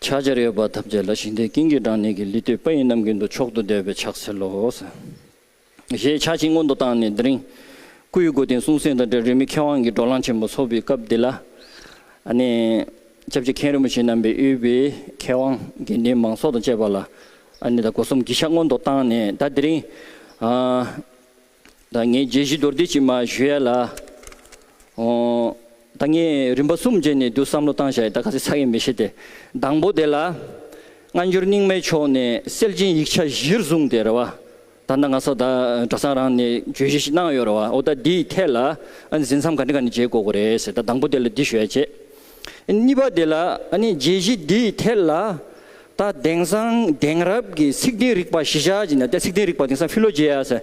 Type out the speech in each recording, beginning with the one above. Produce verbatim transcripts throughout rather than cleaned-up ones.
ཕྱག་བྱར་འོས་པ་ཐམས་ཅད་ལ། ཞིང་དེར་ཀུན་གྱིས་བགྲང་ནས་ཀྱི། ལུས་བཏུད་པ་ཡི་རྣམ་ཀུན་ཏུ། མཆོག་ཏུ་བདེ་བའི་ཕྱག་འཚལ་ལོ། ཞེས་ཕྱག་ཆེན་སྔོན་དུ་བཏང་ནས། དེ་རིང་སྐུ་ཡི་གོ་དོན་གསུང་སྲོལ་དང་འབྲེལ། རིས་མེད་མཁས་དབང་གི་བགྲོ་གླེང་ཆེན་པོ་ཚོགས་པའི་སྐབས་འདི་ལ། ཨ་ནི་སྐྱབས་རྗེ་མཁན་རིན་པོ་ཆེ་རྣམ་པས་དབུས་པའི་མཁས་དབང་དགེ་འདུན་མང་ཚོགས་དང་བཅས་པ་ལ། ཨ་ནི་ད་སྒོ་གསུམ་གྱི་ཕྱག་སྔོན་དུ་བཏང་ནས། ད་དེ་རིང་ཨ་ད་ངས་བརྗོད་གཞི་མདོར་བསྡུས་ཅིག་མར་ཞུ་ཡ་ལ། ཨོ། ད་ངས་རིམ་པ་གསུམ་བརྒྱབ་ནས་འདུག་བསམ་བློ་བཏང་བཞག་ཡིན། ད་ག་ཚོད་ཚར་ཡིན་མི་ཤེས་ཏེ། དང་པོ་དེ་ལ། སྔ་འགྱུར་རྙིང་མའི་ཕྱོགས་ནས་གསལ་རྗེན་ཡིག་ཆ་གཞིར་བཟུང་སྟེ་རེད་བ། ད་ལྟ་ང་ཚོ་ད་གྲྭ་ཚང་རང་ནས་བརྗོད་གཞི་ཞིག་གནང་ཡོད་རེད་བ། འོ་ད་འདིའི་ཐད་ལ་ཨ་ནི་འཛིན་མཚམས་ག་འདྲ་ག་འདྲ་འབྱེད་དགོས་ཀྱི་རེད་ཟེར། ད་དང་པོ་དེ་ལ་འདི་ཞུ་ཡ་བྱེད། གཉིས་པ་དེ་ལ་ཨ་ནི་བརྗོད་གཞི་འདིའི་ཐད་ལ། ད་དེང་སང་དེང་རབས་ཀྱི་ཚིག་དོན་རིག་པ་གཞི་བཞག་བྱས་ནས། ད་ཚིག་དོན་རིག་པ་དེང་སང་ཕི་ལོ་ཇི་ཡ་ཟེར།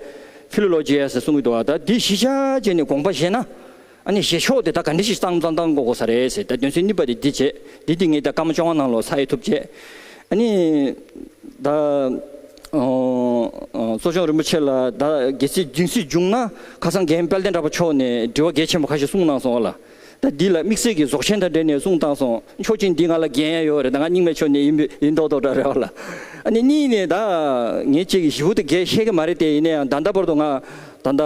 ཕི་ལོ་ལོ་ཇི་ཡ་ཟེར་གསུང་གི་འདུག་བ། ད་འདི་གཞི་བཞག་བྱས་ནས་དགོངས་པ་བཞེས་ན། ཨ་ནི་བཞེས་ཕྱོགས་དེ་ད་ག་འདྲ་ཞིག་བཏང་བཏང་བཏང་དགོས་དགོས་ས་རེད་ཟེར། ད་དོན་ཚན་གཉིས་པ་དེ་འདི་བྱས། འདི་འདི་ངས་ད་སྐར་མ་བཅོ་ལྔ་ནང་ལོགས་ཚར་ཡེ་ཐུབ་བྱས། ཨ་ནི་ད་ཨོ་ཨོ་གཙོ་སྐྱོང་རིན་པོ་ཆེ་ལ་ད་གལ་སྲིད་སྦྱིན་སྲེག་བྱུང་ན། ཁ་སང་རྒན་དཔལ་ལྡན་གྲགས་པ་མཆོག་ནས་དྲི་བ་གལ་ཆེན་པོ་ཁ་ཤས་གསུངས་གནང་སོང་བ་ལ། ད་འདི་ལ་དམིགས་བསལ་གྱི་རྫོགས་ཆེན་དང་འབྲེལ་ནས་གསུངས་བཏང་སོང་། མཆོག་སྦྱིན་འདི་ང་ལ་འགན་ཡང་ཡོད་རེད། ད་ང་རྙིང་མའི་ཕྱོགས་ནས་ཡིན་པའི་ཡིན་མདོག་མདོག་འདྲ་རེད་བ་ལ། ཨ་ནི་གཉིས་ནས་ད་ངས་གཅིག་གི་ཞིབ་ཏུ་གས་ཤེས་ཀྱི་མ་རེད་དེ། ཡིན་ན་ཡང་ད་ལྟ་བར་དུ་ང་ད་ལྟ་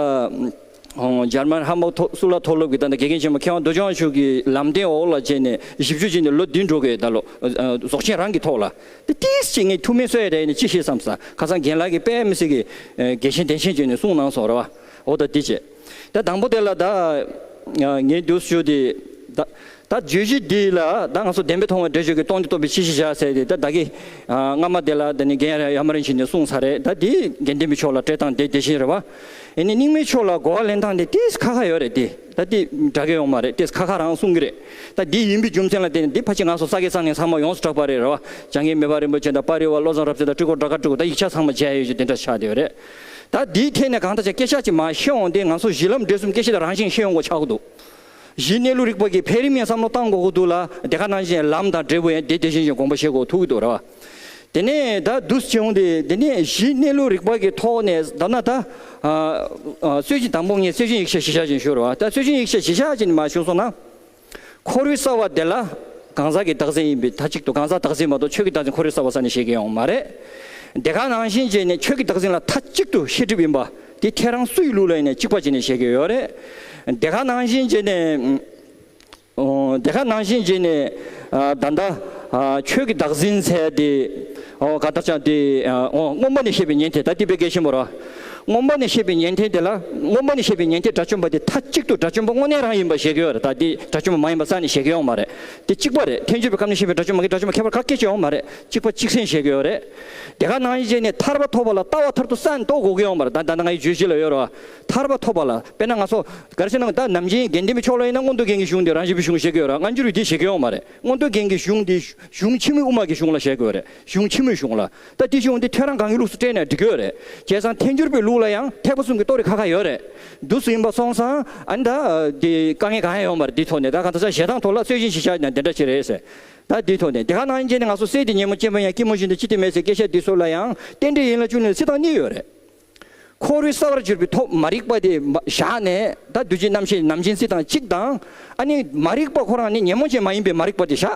ཨོ་འཇར་མན་ཧམ་བྷག་མཐོ་གཙུག་ལག་མཐོ་སློབ་ཀྱི་ད་ལྟ་དགེ་རྒན་ཆེན་མོ་མཁས་དབང་རྡོ་རྗེ་དབང་ཕྱུག་གི་ལམ་སྟོན་འོག་ལ་བྱས་ནས་ཞིབ་འཇུག་བྱས་ནས་ལོ་བདུན་འགྲོ་གི། ད་ལོ་ཨ་རྫོགས་ཆེན་རང་གི་ཐོག་ལ། དེ་ཏིས་ཅིག་ངས་ཐུགས་སྨོན་གསོས་ཡ་རེད། ནས་ཅི་ཤེས་བསམ་ས། ཁ་སང་རྒན་ལགས་ཀྱིས་དཔེ་མི་སྲིད་ཀྱི་ཨ་དགེ་ཆེན་དན་ཆེན་བྱས་ནས་གསུངས་གནང་སོང་རེད་བ། འོ་ད་འདི་བྱས། ད་དང་པོ་དེ་ལ་ད་ཨ་ངས་འདུག་ཞུ་དེ། ད་ད་བརྗོད་གཞི་འདི་ལ་ད་ང་ཚོ་བདེན་པས་མཐོང་བའི་འགྲེལ་བརྗོད་ཀྱི་སྟོང་ཉིད་རྟོགས་པའི་ཕྱི་གཞི་བཞག་ཟེར་ཏེ། ད་ད་གི་ཨ་སྔ་མ་དེ་ལ་ད་ནི་རྒན་ཡ་མ་རིན་ཆེན་ནས་གསུངས་ཚར་རེད། ད་འདི་དགེ་ལྡན་པའི་ཕྱོགས་ལ་འགྲེལ་སྟངས་དེ་དེ་བཞིན་རེད་བ། ཨ་ནི་རྙིང་མའི་ཕྱོགས་ལ་གོ་བ་ལེན་སྟངས་དེ་ཏིས་ཁ་ཁ་ཡོད་རེད་དེ། ད་འདི་འདྲ་གི་ཡོང་མ་རེད། ཏིས་ཁ་ཁ་རང་གསུང་གི་རེད། ད་འདི་ཡིན་པའི་རྒྱུ་མཚན་ལ་བརྟེན་ནས། འདི་ཕལ་ཆེར་ང་ཚོ་ས་དགེ་ས་གནས་ཚང་མ་ཡོངས་སུ་གྲགས་པ་རེད་རེད་བ། འཇམ་མགོན་མེ་ཕག་རིན་པོ་ཆེ་དང་། དཔའ་རིས་པ་བློ་བཟང་རབ་གསལ་དང་། སྤྲུལ་སྐུ་སྒྲ་དཀར་སྤྲུལ་སྐུ། ད་ཡིག་ཆ་ཚང་མ་མཇལ་ཡོད་ཀྱི་དེ་འདྲ་ཆགས་བསྡད་ཡོད་རེད། ད་འདིའི་ཐད་ནས་གང་ལྟར་ཅིག་སྐད་ཆ་ཅིག་མར་བཤད་འོང་དུས། ང་ཚོ་གཞི་ལམ་འབྲས་གསུམ་སྐད་ཆ་དེ་རང་བཞིན་བཤད་ཡོང་གི་ཆགས་ཀྱི་འདུག་གཞི་གནས་ལུགས་རིག་པ་གི་འཕེལ་རིམ་ཡང་བསམ་བློ་བཏང་དགོས་ཀྱི་འདུག་ལ། དེ་ག་ནང་བཞིན་ལམ་དང་འབྲས་བུ་ཡང་དེ་དེ་བཞིན་བཞིན་དགོངས་པ་བཞེས་དགོས་ཐུག་གི་འདུག་རེད་བ། དེ་ནས་ད་འདུག་སེ་བྱུང་སྟེ། དེ་ནས་གཞི་གནས་ལུགས་རིག་པ་གི་ཐོག་ནས་ད་ན་ད་ཨ་ཨ་སྲོལ་རྒྱུན། དང་པོ་ངས་སྲོལ་རྒྱུན་ཡིག་ཆ་གཞི་བཞག་བཞིན་ཞུ་རེད་བ། ད་སྲོལ་རྒྱུན་ཡིག་ཆ་གཞི་བཞག་བཞིན་མར་ཞུ་སོང་ན། འཁོར་བའི་ས་བོན་དེ་ལ་གང་ཟག་གི་བདག་འཛིན་ཡིན་པས་མཐའ་གཅིག་ཏུ། གང་ཟག་བདག་འཛིན་མ་གཏོགས་ཆོས་ཀྱི་བདག་འཛིན་འཁོར་བའི་ས་བོན་ས་ནས་བཞེས་ཀྱི་ཡོད་མ་རེད། དེ་ག་ནང་བཞིན་བྱས་ནས་ཆོས་ཀྱི་བདག་འཛིན་ལ་མཐའ་གཅིག་ཏུ་ཤེས་སྒྲིབ་ཡིན་པ་དེ་ཐལ་རང་སུ་ཡི་ལུགས་ལ་ཡིན་ནའི་གཅིག་པ་བྱས་ནས་བཞེས་ཀྱི་ཡོད་རེད། དེ་ག་ནང་བཞིན་བྱས་ནས། ཨོ། དེ་ག་ནང་བཞིན་བྱས་ནས་ཨ་ད་ལྟ་ཨ་ཆོས་ཀྱི་བདག་འཛིན་ཟེར་དེ། ཨོ། ག་ད་ཆ་དེ་ཨོ་སྔོན་པ་ནས་བཤད་པའི་ཉན་ཐོས། ད་དེ་དཔེ་གལ་ཆེན་པོ་རེད། སྔོན་པ་ནས་བཤད་པའི་ཉན་ཐོས་དེ་ལ། སྔོན་པ་ནས་བཤད་པའི་ཉན་ཐོས་དགྲ་བཅོམ་པ་དེ་མཐའ་གཅིག་ཏུ་དགྲ་བཅོམ་པ་དངོས་གནས་རང་ཡིན་པ་བཞེས་ཀྱི་ཡོད་རེད། ད་དེ་དགྲ་བཅོམ་པ་མ་ཡིན་པ་རྩ་ནས་བཞེས་ཀྱི་ཡོད་མ་རེད། དེ་གཅིག་པ་རེད། ཐལ་འགྱུར་བའི་ཁམས་ནས་བཤད་པའི་དགྲ་བཅོམ་པ་གི་དགྲ་བཅོམ་པ་ཁྱད་པར་ག་སྐད་ཆ་ཡོད་མ་རེད། གཅིག་པ་གཅིག་སེང་བཞེས་ཀྱི་ཡོད་རེད། དེ་ག་ནང་བཞིན་བྱས་ནས་ཐར་པ་ཐོབ་པ་ལ་ལྟ་བ་མཐར་ཐུག་གསར་རྟོགས་དགོས་ཀྱི་ཡོད་མ་རེད། ད་ད་ལྟ་ང་ཡི་བརྗོད་གཞི་ལ་ཡོད་རེད་བ། ཐར་པ་ཐོབ་པ་ལ། དཔེར་ན་ང་ཚོ་ག་རེ་ཟེར་ན། ད་ནམ་རྒྱུན་དགེ་ལྡན་པའི་ཕྱོགས་ལ་ཡིན་ན་མངོན་མཐོ་རྒྱན་གྱི་གཞུང་དེ་རང་བཞིན་པའི་གཞུང་བཞེས་ཀྱི་ཡོད་རེད། སྔ་འགྱུར་བའི་དེ་བཞེས་ཀྱི་ཡོད་མ་རེད། མངོན་མཐོ་རྒྱན་གྱི་གཞུང་དེ་གཞུང་ཕྱི་མོའི་དབུ་མ་གི་གཞུང་ལ་བཞེས་དགོས་རེད། གཞུང་ཕྱི་མོའི་གཞུང་ལ། ད་དེ་གཞུང་དེ་ཐོས་རང་གང་གི་ལུགས་སུ་བཀྲལ་ནས་འགྲིག་གི་ཡོད་རེད། བྱས་ཙང་ཐལ་འགྱུར་བའི་ལུགས་ལ་ཡང་ཐེག་པ་གསུམ་གྱི་རྟོགས་རིགས་ཁ་ཁ་ཡོད་རེད། འདུག་སེ་ཡིན་པ་སོང་ཙང་ཨ་ནི་ད་དེ་དཀའ་ངལ་གང་ཡང་ཡོད་མ་རེད། དེའི་ཐོག་ནས་ད་གང་ལྟར་ཆ་བཞེས་སྟངས་ཐོག་ལ་སྲོལ་རྒྱུན་གཞི་བཞག་ན་དེ་འདྲ་ཞིག་རེད་ཟེར། ད་དེའི་ཐོག་ནས་དེ་ག་ནང་བཞིན་བྱས་ནས་ང་ཚོ་སྲས་དེ་ཉོན་མོངས་ཅན་མ་ཡིན་ཡང་སྐྱེད་མོས་བཞིན་དུ་ཅི་སྟེ་མེད་ཟེར་སྐད་ཆ་འདི་ཚོ་ལ་ཡང་རྟེན་འབྲེལ་ཡན་ལག་བཅུ་གཉིས་ལ་སྲིད་སྟངས་གཉིས་ཡོད་རེད། འཁོར་བའི་ས་བོན་གྱུར་པའི་ཐོག་མ་རིག་པ་དེ་བཞག་ནས། ད་འདུ་བྱེད་རྣམ་ཤེས་ནམ་རྒྱུན་སྲིད་སྟངས་གཅིག་དང་། ཨ་ནི་མ་རིག་པ་ཁོ་རང་ནི་ཉོན་མོངས་ཅན་མ་ཡིན་པའི་མ་རིག་པ་དེ་བཞག་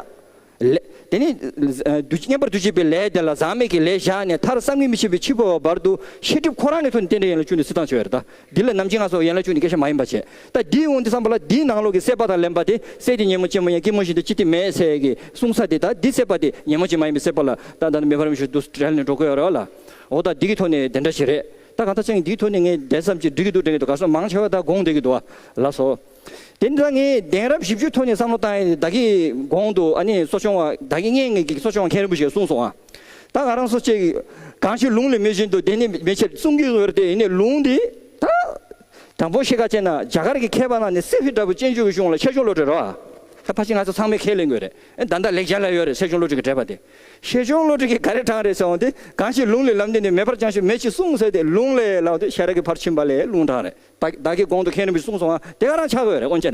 ལས། དེ་ནི་འདུ་བྱེད་བསྙེན་པར་འདུ་བྱེད་པའི་ལས་དེ་ལ་ཟག་མེད་ཀྱི་ལས་བཞག་ནས། མཐར་བསམ་གྱིས་མི་ཁྱབ་པའི་འཆི་འཕོ་བའི་བར་དུ་ཤེས་སྒྲིབ་ཁོ་རང་ནས་ཐོན་ནས་རྟེན་འབྲེལ་ཡན་ལག་བཅུ་གཉིས་སྲིད་སྟངས་བྱས་ཡོད་རེད། ད་འདི་ལ་ནམ་རྒྱུན་ང་ཚོ་ཡན་ལག་བཅུ་གཉིས་སྐད་ཆ་མ་ཡིན་པ་བྱས། ད་འདིའི་འོང་དུས་ཙམ་པ་ལ་འདིའི་ནང་ལོགས་ཀྱི་སྲེད་པ་དང་ལེན་པ་དེ། སྲས་དེ་ཉོན་མོངས་ཅན་མ་ཡིན་ཡང་སྐྱེད་མོས་བཞིན་དུ་ཅི་སྟེ་མེད་ཟེར་གྱི་གསུངས་ས་དེ། ད་འདི་སྲེད་པ་དེ་ཉོན་མོངས་ཅན་མ་ཡིན་པའི་སྲེད་པ་ལ་ད་ད་ནི་མེ་ཕག་རིན་པོ་ཆེ་འདུག་སེ་བྲལ་ནས་འགྲོ་གི་ཡོད་རེད་བ་ལ། འོ་ད་འདི་གི་ཐོག་ནས་དེ་འདྲ་ཞིག་རེད། ད་གང་ལྟར་ཅང་འདིའི་ཐོག་ནས་ངས་བསྡད་མཚམས་ཅིག་འགྲིག་གི་འདུག་འགྲིག་གི་འདུག་ག་སོ་མང་ཆེ་བ་ད་དགོངས་བསྡད་ཀྱི་འདུག་བ་ལགས་སོ། དེ་འདྲ་ངས་གདན་རབས་བཞི་བཅུའི་ཐོག་ནས་བསམ་བློ་བཏང་ཡས་བདག་གི་གོང་དུ། ཨ་ནི་གཙོ་སྐྱོང་བ་བདག་གི་སྔོན་གྱི་གཙོ་སྐྱོང་བ་མཁན་རིན་པོ་ཆེས་གསུངས་སོང་ཨ། ད་ང་རང་ཚོ་ཅིག་གང་ཞིག་ལུང་ལས་མེད་བཞིན་དུ། དེ་ནི་མེད་ཕྱིར་གསུང་གི་ཡོད་རེད་དེ། ཡིན་ནའི་ལུང་འདི་ད་དང་པོ་ཤེས་ཀ་བྱས་ན། རྒྱ་གར་གྱི་མཁས་པ་ནང་ནས་སི་ཧྥི་ལྟ་བུ་སྤྱོད་འཇུག་གི་གཞུང་ལ་ཆེད་སྦྱོང་བློ་གྲོས་རེད་བ། ད་ཕལ་ཆེར་ང་ཚོ་ཚང་མས་ཁས་ལེན་དགོས་རེད། ཨེ་ད་ལྟ་ལེགས་སྦྱར་ལ་ཡོད་རེད། ཆེད་སྦྱོང་བློ་གྲོས་ཀྱི་འགྲེལ་པ་དེ། ཆེད་སྦྱོང་བློ་གྲོས་ཀྱིས་ག་རེ་དྲངས་རེད་ཟེར་འོང་དུས། གང་ཞིག་ལུང་ལས་ལམ་འདི་ནི། མེ་འབར་བྱང་ཞིང་མེ་ལྕེ་གསུངས་ཟེར་ཏེ། ལུང་ལས་ལབ་དུས་ཤེས་རབ་ཀྱི་ཕར་ཕྱིན་པ་ལས་ལུང་དྲངས་རེད། ད་བདག་གི་གོང་དུ་མཁན་རིན་པོ་ཆེས་གསུངས་སོང་ང་། དེ་ག་རང་ཆགས་ཀྱི་ཡོད་རེད། དབང་བྱས་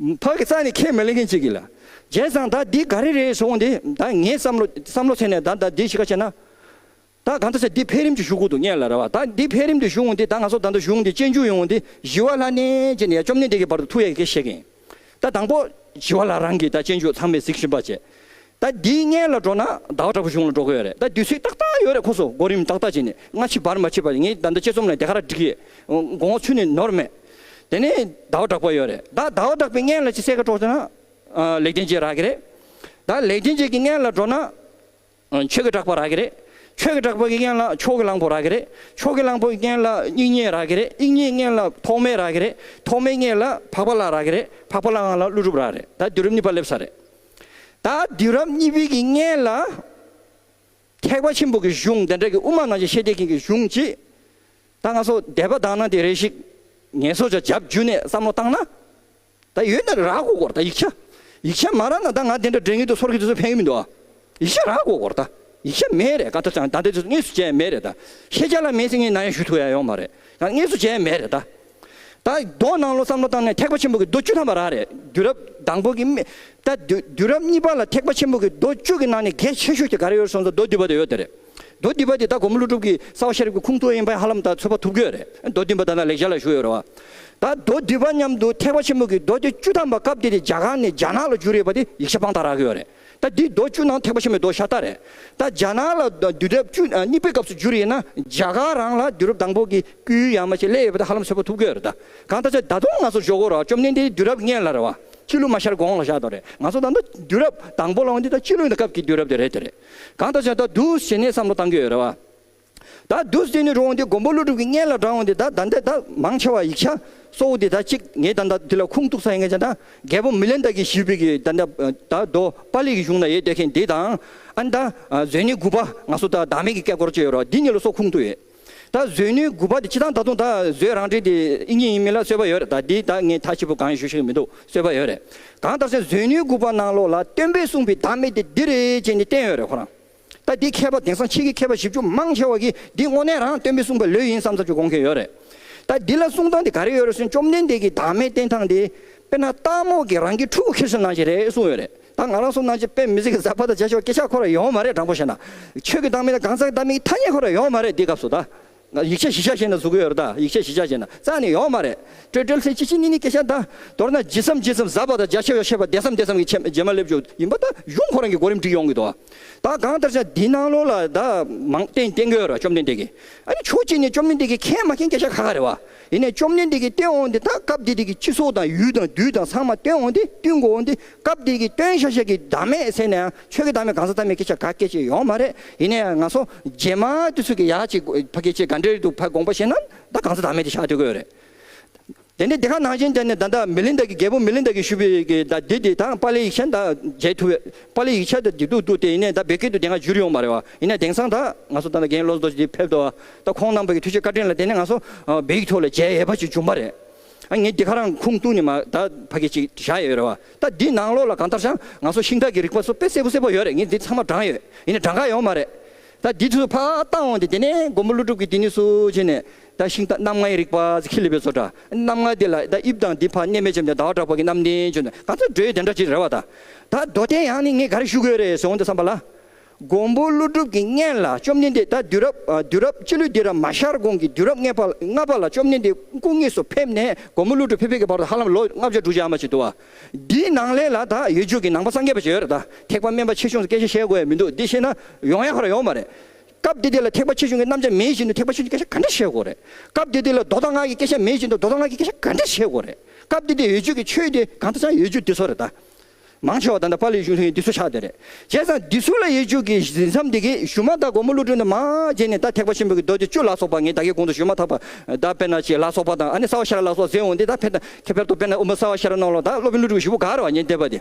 ན་ཕ་གི་རྩ་ནས་ཁས་མི་ལེན་མཁན་ཅིག་གིས་ལ། བྱས་ཙང་ད་འདི་ག་རེ་རེད་ཟེར་འོང་དུས། ད་ངའི་བསམ་བློ་བསམ་བློ་ཚད་ནས་ད་ད་འདི་ཞིག་ག་བྱས་ན། ད་གང་ལྟར་ཟེར་འདི་འཕེལ་རིམ་གྱི་གཞུག་གུ་འདུག་ངས་ལ་ར་བ། ད་འདི་འཕེལ་རིམ་འདི་གཞུང་འདི། ད་ང་ཚོ་ད་ལྟ་གཞུང་འདི་སྤྱོད་འཇུག་ཡོང་འདི། ཞི་བ་ལྷ་ནས་བྱས་ནས་ཡ་བཅོམ་ལྡན་འདས་ཀྱི་བར་དུ་ཐུག་ཡ་གི་བཤད་ཀྱིན། ད་དང་པོ་ཞི་བ་ལྷ་རང་གིས་ད་སྤྱོད་འཇུག་ཚང་མས་གཟིགས་བཞིན་པ་བྱས། ད་འདིའི་སྔན་ལ་འགྲོ་ན་ཟླ་བ་གྲགས་པ་གཞུང་ལ་འགྲོ་དགོས་ཡོད་རེད། ད་དུས་ཚོད་ཏག་ཏག་ཡོད་རེད། ཁོ་ཚོ་གོ་རིམ་ཏག་ཏག་བྱས་ནས་སྔ་ཕྱི་བར་མ་ཕྱེད་པ། ངས་ད་ལྟ་དཔྱད་རྩོམ་ལ་དེ་ག་རང་བསྒྲིགས་ཡོད། དགོངས་པ་ཚུལ་ནས་ནོར་མེད། དེ་ནས་ཟླ་བ་གྲགས་པ་ཡོད་རེད། ད་ཟླ་བ་གྲགས་པའི་སྔན་ལ་ཅི་གསལ་ཁ་དྲོ་ཟེར་ན། ཨ། ལེགས་ལྡན་འབྱེད་རག་གི་རེད། ད་ལེགས་ལྡན་འབྱེད་ཀྱི་སྔན་ལ་འགྲོ་ན། ཨ། ཆོས་ཀྱི་གྲགས་པ་རག་གི་རེད། ཆོས་ཀྱི་གྲགས་པ་གི་སྔན་ལ་ཕྱོགས་ཀྱི་གླང་པོ་རག་གི་རེད། ཕྱོགས་ཀྱི་གླང་པོ་གི་སྔན་ལ་དབྱིག་གཉེན་རག་གི་རེད། དབྱིག་གཉེན་སྔན་ལ་ཐོགས་མེད་རག་གི་རེད། ཐོགས་མེད་སྔན་ལ་འཕགས་པ་ལྷ་རག་གི་རེད། འཕགས་པ་ལྷ་སྔ་ལ་ཀླུ་སྒྲུབ་རག་གི་རེད། ད་དུས་རབས་གཉིས་པ་སླེབས་ཚར་རེད། ད་དུས་རབས་གཉིས་པའི་གི་སྔན་ལ་ཐེག་པ་ཆེན་པོ་གི་གཞུང་དེ་འདྲ་གི་དབུ་མ་ནང་བཞིན་བཤད་བསྡད་མཁན་གི་གཞུང་ཅིག་ད་ང་ཚོ་དད་པ་དག་སྣང་དེ་རེ་ཞིག་ངལ་གསོ་ཅིག་རྒྱབ་བརྒྱུད་ནས་བསམ་བློ་བཏང་ན། ད་ཡོད་ན་རག་གོ་གོ་ར། ད་ཡིག་ཆ། ཡིག་ཆ་མ་རག་ན་ད་ང་དེ་འདྲ་འདྲེ་ངན་དུ་སོར་གི་དུས་ཚོད་ཕན་གི་མི་འདུག་ཨ། ཡིག་ཆ་རག་གོ་གོ་ར། ད་ཡིག་ཆ་མེད་རེད། གང་ལྟར་ཀྱང་ད་ལྟའི་དུས་ཚོད་དངོས་སུ་མཇལ་མེད་རེད། ད་ཤེས་བྱ་ལ་མེད་ཟེར་ངས་ནམ་ཡང་ཞུ་ཐུབ་ཡ་ཡོད་མ་རེད། ད་དངོས་སུ་མཇལ་མེད་རེད། ད་ད་མདོ་ནང་ལོགས་བསམ་བློ་བཏང་ནས་ཐེག་པ་ཆེན་པོ་གི་མདོ་བཅུ་ཐམ་པ་རག་རེད། དུས་རབས་དང་པོ་གི་མི། ད་དུས་དུས་རབས་གཉིས་པ་ལ་ཐེག་པ་ཆེན་པོ་གི་མདོ་བཅུ་གི་ནང་ནས་གལ་ཆེ་ཤོས་དེ་ག་རེ་ཡོད་སོང་ཙང་མདོ་སྡུད་པ་དེ་ཡོད་དེ་རེད། མདོ་སྡུད་པ་དེ་ད་མགོན་པོ་ཀླུ་སྒྲུབ་ཀྱི་རྩ་བ་ཤེས་རབ་ཀྱི་ཁུངས་གཏུགས་ཡིན་པ་ཧ་ལམ་ད་ཚོད་དཔག་ཐུབ་ཀྱི་ཡོད་རེད། མདོ་སྡུད་པ་ད་ལྟ་ལེགས་སྦྱར་ལ་བཞུགས་ཡོད་རེད་བ། ད་མདོ་སྡུད་པ་མཉམ་དུ་ཐེག་པ་ཆེན་པོ་གི་མདོ་སྡེ་བཅུ་ཐམ་པ་སྐབས་དེ་དེ་རྒྱ་གར་ནས་རྒྱ་ནག་ལ་བསྒྱུར་ཡོད་པ་དེ་ཡིག་ཆ་དཔང་རྟགས་རག་གི་ཡོད་རེད། ད་འདི་མདོ་བཅུ་ནང་ཐེག་པ་ཆེན་པོའི་མདོ་ཤ་སྟག་རེད། ད་རྒྱ་ནག་ལ་དུས་རབས་བཅུ་ཨ་གཉིས་པའི་སྐབས་སུ་བསྒྱུར་ཡིན་ན་རྒྱ་གར་རང་ལ་དུས་རབས་དང་པོ་གི་བསྐུལ་ཡག་མ་ཞིག་སླེབས་ཡོད་པ་དེ་ཧ་ལམ་ཚོད་དཔག་ཐུབ་ཀྱི་ཡོད་རེད། ད་གང་ལྟར་ཆ་ད་དུང་ང་ཚོ་ཞོག་གོ་ར་བཅོམ་ལྡན་འདས་དུས་རབས་སྔན་ལ་རེད་བ། སྤྱི་ལོ་མ་ཤར་གོང་ལ་བཞག་དོ་རེད། ང་ཚོ་ད་ལྟ་དུས་རབས་དང་པོ་ལ་འོང་དུས་ད་སྤྱི་ལོ་ཡིན་ན་སྐབས་ཀྱི་དུས་རབས་དེ་རེད་དེ་རེད། གང་ལྟར་ཆ་ད་འདུག་བྱས་ནས་བསམ་བློ་བཏང་གི་ཡོད་རེད་བ། ད་འདུག་སེ་ནས་འགྲོ་འོང་དུས་མགོན་པོ་ཀླུ་སྒྲུབ་ཀྱི་སྔན་ལ་འགྲོ་འོང་དུས་ད་ད་ལྟ་ད་མང་ཆེ་བ་ཡིག་ཆ་གཙོ་བོ་དེ་ད་གཅིག་ངས་ད་ལྟ་འདི་ལ་ཁུངས་གཏུགས་ས་ཡིན་མཁན་ཅན་ད་རྒྱལ་པོ་མི་ལན་ད་གིས་ཞུས་པའི་གི་ད་ལྟ་ད་མདོ་པཱ་ལི་གི་གཞུང་ན་ཡོད་བསྡད་མཁན་འདི་དང་། ཨ་ནི་ད་མཛོད་བརྙན་དགུ་པ་ང་ཚོ་ད་བདག་མེད་ཀྱི་སྐད་སྐོར་བཅས་ཡོད་རེད་བ། འདི་གཉིས་ལ་སོགས་ཁུངས་གཏུགས་ཡོད། ད་མཛོད་བརྙན་དགུ་པ་དེ་སྤྱིར་བཏང་ད་དུང་ད་མཛོད་རང་འགྲེལ་དེ་དབྱིག་གཉེན་ཡིན་མིན་ལ་རྩོད་པ་ཡོད་རེད། ད་འདི་ད་ངས་མཐའ་གཅིག་པུ་གང་ཡང་ཞུ་ཤེས་ཀྱི་མི་འདུག་རྩོད་པ་ཡོད་རེད། གང་ལྟར་ཟེར་མཛོད་བརྙན་དགུ་པ་ནང་ལོགས་ལ་སྟོན་པས་གསུངས་པའི་བདག་མེད་དེ་འདི་རེད་ཅེས་ནི་བསྟན་ཡོད་རེད་ཁོ་རང་། ད་འདི་མཁས་པ་དེང་སང་ཕྱིས་ཀྱི་མཁས་པ་ཞིབ་འཇུག་མང་ཆེ་བ་གིས་འདི་དངོས་གནས་རང་སྟོན་པས་གསུངས་པ་ལོས་ཡིན་བསམ་བསམ་གྱི་དགོངས་མཁན་ཡོད་རེད། ད་འདི་ལ་གསུང་སྟངས་དེ་ག་རེ་ཡོད་རེད་ཟེར་ན་བཅོམ་ལྡན་འདས་ཀྱིས་བདག་མེད་བསྟན་སྟངས་དེ་དཔེར་ན་སྟག་མོ་གིས་རང་གི་ཕྲུ་གུ་ཁྱེར་སོང་ནང་བཞིན་རེད་གསུངས་ཡོད་རེད། ད་ང་རང་ཚོ་ནང་བཞིན་དཔེ་མི་སྲིད་ཀྱི་གཟབ་པ་དང་རྒྱ་ཆེ་བ་སྐད་ཆ་ཁོ་ར་ཡོང་མ་རེད། དྲང་པོ་བཤད་ན་ཆོས་ཀྱི་བདག་མེད་དང་གང་ཟག་གི་བདག་མེད་ཀྱི་ཐ་སྙད་ཁོ་ར་ཡོང་མ་རེད་འདི་སྐབས་སུ། ད་ཡིག་ཆ་གཞི་ཆ་བཞག་ན་བཟོ་གི་ཡོད་རེད། ད་ཡིག་ཆ་གཞི་ཆ་བཞག་ན་རྩ་ནས་ཡོང་མ་རེད། ཏྲེ་ཏྲེ་ལྷེ་ཅི་ཅི་ནི་ནི་སྐད་ཆ་ད་མདོར་ན་ཇི་བསམ་ཇི་བསམ་གཟབ་པ་དང་རྒྱ་ཆེ་བ་བཤད་པ་དེ་བསམ་དེ་བསམ་གྱི་རྗེས་མ་སླེབས་རྒྱུ་ཡིན་པ་ད་གཞུང་ཁོ་རང་གི་གོ་རིམ་བསྒྲིགས་ཡོང་གི་འདུག་ད་གང་ལྟར་ཆ་འདི་ནང་ལོགས་ལ་ད་མང་བསྟན་བསྟན་གི་ཡོད་རེད་བཅོམ་ལྡན་འདས་ཀྱིས། ཨ་ནི་ཕྱོགས་གཅིག་ནས་བཅོམ་ལྡན་འདས་ཀྱིས་མཁྱེན་མ་མཁྱེན་སྐད་ཆ་ཁ་ཁ་རེད་བ། ཡིན་ནའི་བཅོམ་ལྡན་འདས་ཀྱིས་བསྟན་འོང་དེ་ད་སྐབས་དེ་དུས་ཀྱི་སྤྱི་ཚོགས་དང་ཡུལ་དང་དུས་དང་ཚང་མ་བསྟན་འོང་དེ་བསྟན་དགོས་འོང་དེ་སྐབས་དེ་གི་བསྟན་ཤ་ཤ་གི་བདག་མེད་ཟེར་ན་ཡང་ཆོས་ཀྱི་བདག་མེད་གང་ཟག་བདག་མེད་སྐད་ཆ་ག་སྐད་ཆ་ཡོང་མ་རེད། ཡིན་ནའི་ང་ཚོ་རྗེས་མ་དུས་ཚོད་ཀྱི་ཡག་ཅིག་ཕ་སྐད་ཅིག་ག་འདྲས་འདུག་ཕ་དགོངས་པ་བཞེས་ན་ད་གང་ཟག་བདག་མེད་དེ་ཆགས་སྡོད་ཀྱི་ཡོད་རེད། དེ་ནས་དེ་ག་ནང་བཞིན་དེ་ནས་ད་ལྟ་མི་ལིན་ད་གི་རྒྱལ་པོ་མི་ལིན་ད་གིས་ཞུས་པའི་གི་ད་འདི་དེ་དང་པཱ་ལིའི་ཡིག་ཆ་ད་མཇལ་ཐུབ་པའི་པཱ་ལིའི་ཡིག་ཆ་ད་འདི་འདུག་འདུག་དེ་ཡིན་ནའི་ད་བོད་སྐད་དུ་དེ་སྔ་བསྒྱུར་ཡོང་མ་རེད་བ། ཡིན་ནའི་དེང་སང་ད་ང་ཚོ་ད་ལྟ་རྒན་བློ་བཟང་རྡོ་རྗེ་འདི་ཕེབས་འདུག་བ། ད་ཁོང་རྣམ་པ་གི་ཐུགས་རྗེ་བཀའ་དྲིན་ལ་བརྟེན་ནས་ང་ཚོ་བོད་ཡིག་ཐོག་ལ་མཇལ་ཡས་པ་ཅིག་བྱུང་བ་རེད། ཨ་ངས་འདི་ག་རང་ཁུངས་གཏུགས་ནས་མ་ད་ཕ་གི་ཅིག་བཞག་ཡོད་རེད་བ། ད་འདི་ནང་ལོགས་ལ་གང་ལྟར་ཤང་ང་ཚོ་ཤིང་རྟ་གི་རིག་པ་ཚོ་དཔེ་གསལ་པོ་གསལ་པོ་ཡོད་རེད། ངས་འདི་ཚང་མ་དྲངས་ཡོད། ཡིན་ནའི་དྲང་ག་ཡོང་མ་རེད། ད་འདི་ཚོ་ཕར་བཏང་འོང་དེ་དེ་ནས་མགོན་པོ་ཀླུ་སྒྲུབ་ཀྱི་འདི་ནས་སུ་བྱས་ནས་ད་ཤིང་རྟ་རྣམ་ལྔའི་རིག་པ་ཁྱི་ལི་པའི་བཟོ་འདྲ་རྣམ་ལྔ་དེ་ལ་ད་དབྱིབས་དང་འདི་ཕར་གནས་མེད་ཅམ་དེ་ཟླ་བ་གྲགས་པ་གི་རྣམ་བདེན་བྱོན་ནས་གང་ཚོད་འགྲོས་དེ་འདྲ་ཅིག་རེད་བ། ད་མདོ་དོན་ཡང་ནི་ངས་ག་རེ་ཞུ་དགོས་རེད་ཟེར་འོང་དེ་བསམ་པ་ལ། མགོན་པོ་ཀླུ་སྒྲུབ་ཀྱི་སྔན་ལ་བཅོམ་ལྡན་འདས་ད་དུས་རབས་ཨ་དུས་རབས་སྤྱི་ལོའི་དུས་རབས་མ་ཤར་གོང་གི་དུས་རབས་ལྔ་པ་ལྔ་པ་ལ་བཅོམ་ལྡན་འདས་སྐུ་དངོས་སུ་ཕེབས་ནས་མགོན་པོ་ཀླུ་སྒྲུབ་ཕེབས་པའི་གི་བར་དུ་ཧ་ལམ་ལོ་ལྔ་བརྒྱ་དྲུག་ཅུ་ཨ་མ་ཅིག་འདུག་བ། འདིའི་ནང་ལས་ལ་ད་ཡོད་རྒྱུ་གི་ནང་པ་སངས་རྒྱས་པ་ཅིག་ཡོད་རེད། ད་ཐེག་པ་དམན་པ་ཆེ་ཆུང་སྐད་ཆ་བཤད་དགོས་ཡ་མི་འདུག་འདི་བཤད་ན་ཡོང་ཡ་ཁོ་ར་ཡོང་མ་རེད། སྐབས་དེ་དུས་ལ་ཐེག་པ་ཆེ་ཆུང་གི་རྣམ་གཞག་མེད་བཞིན་དུ་ཐེག་པ་ཆེ་ཆུང་གི་སྐད་ཆ་ག་འདྲ་བཤད་དགོས་རེད། སྐབས་དེ་དུས་ལ་མདོ་དང་སྔགས་ཀྱི་སྐད་ཆ་མེད་བཞིན་དུ་མདོ་དང་སྔགས་ཀྱི་སྐད་ཆ་ག་འདྲ་བཤད་དགོས་རེད། སྐབས་དེ་དུས་ཡོད་རྒྱུ་གི་ཆོས་དེ་གང་ལྟར་ཀྱང་ཡོད་རྒྱུ་འདི་ཚོ་རེད་ད། མང་ཆེ་བ་ད་ལྟ་པཱ་ལིའི་གཞུང་ལུགས་འདི་ཚོ་ཆགས་བསྡད་རེད། བྱས་ཙང་འདི་ཚོ་ལ་ཡོད་རྒྱུ་གི་ཟིན་མཚམས་འདི་གི་གཞུག་མ་ད་མགོན་པོ་ཀླུ་སྒྲུབ་ནས་མར་བྱས་ནས་ད་ཐེག་པ་ཆེན་པོ་གི་མདོ་སྡེ་བཅུ་ལ་སོགས་པ་ངས་ད་གའི་གོང་དུ་ཞུས་མ་ཐག་པ་ད་དཔེར་ན་ཅིག་ལ་སོགས་པ་དང་ཨ་ནི་རྩ་བ་ཤེས་རབ་ལ་སོགས་ཟེར་འོང་འདི་ད་ཕན་ད་ཁྱད་པར་དུ་དཔེར་ན་དབུ་མ་རྩ་བ་ཤེས་རབ་ནང་ལོགས་ད་སློབ་དཔོན་ཀླུ་སྒྲུབ་ཞིབ་པོ་ག་རེ་བ་ཉན་བསྡད་པ་དེ།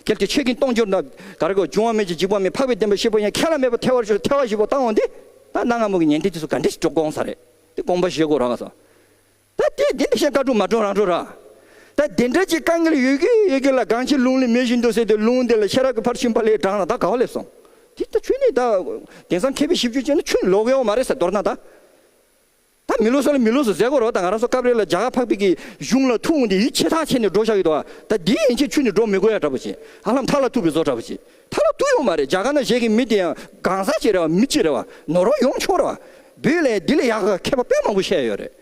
གལ་ཏེ་ཆོས་ཀུན་སྟོང་གྱུར་ན་ག་རེ་གོ་འབྱུང་བ་མེད་ཅིང་འཇིག་པ་མེད་འཕགས་པའི་བདེན་པ་ཤེས་པ་ཡང་ཁས་བླངས་མེད་པར་ཐལ་བར་ཤོག་ཐལ་བ་ཞིག་པོ་བཏང་འོང་དེ། ད་གནའ་སྔ་མོ་གི་ཉན་ཐོས་དེ་ཚོ་ག་འདྲ་ཞིག་འགྲོ་དགོངས་ས་རེད། དེ་དགོངས་པ་བཞེས་དགོས་རང་ང་སོང་། ད་དེ་དེ་འདྲ་ཞིག་བཀའ་སྒྲུབ་མ་སྒྲུབ་རང་སྒྲུབ་ར། ད་དེ་འདྲ་ཅིག་དཀའ་ངལ་ཡོད་གི་ཡོད་གི་ལ་གང་ཕྱིར་ལུང་ལས་མེད་བཞིན་དུ་ཟེར་ཏེ་ལུང་དེ་ལ་ཤེས་རབ་ཀྱི་ཕར་ཕྱིན་པ་ལས་དྲངས་ན་ད་ག་བ་སླེབས་སོང་། དེ་ད་ཆོས་ནི་ད་དེང་སང་མཁས་པའི་ཞིབ་འཇུག་བྱས་ན་ཆོས་ལོག་ཡོད་མ་རེད་ཟེར་མདོར་ན་ད། ད་མི་ལོ་སོ་ལ་མི་ལོ་སོ་ཟེར་གོ་རོགས། ད་ང་རང་ཚོ་སྐབས་རེ་ལ་རྒྱ་གར་འཕགས་པའི་གི་གཞུང་ལ་ཐུག་འོང་དེ་ཡིད་ཆེས་ཐག་ཆད་ནས་འགྲོ་བཞག་གི་འདུག་ད་འདི་ཡན་ཆད་ཆུད་ནས་འགྲོ་མི་དགོས་ཡ་འདྲ་པོ་ཅིག་ཧ་ལམ་མཐའ་ལ་ཐུག་པའི་བཟོ་འདྲ་པོ་ཅིག་མཐའ་ལ་ཐུག་ཡོང་མ་རེད། རྒྱ་གར་ན་བཞུགས་ཀྱི་མི་དེ་ཡང་གང་ཟག་ཅིག་རེད་བ། མི་གཅིག་རེད་བ། ནོར་བ་ཡོང་ཆོག་རེད་བ། བོད་ལས་འདི་ལས་ཡག་ག་མཁས་པ་དཔེ་མང་པོ་བཤད་ཡོད་རེད།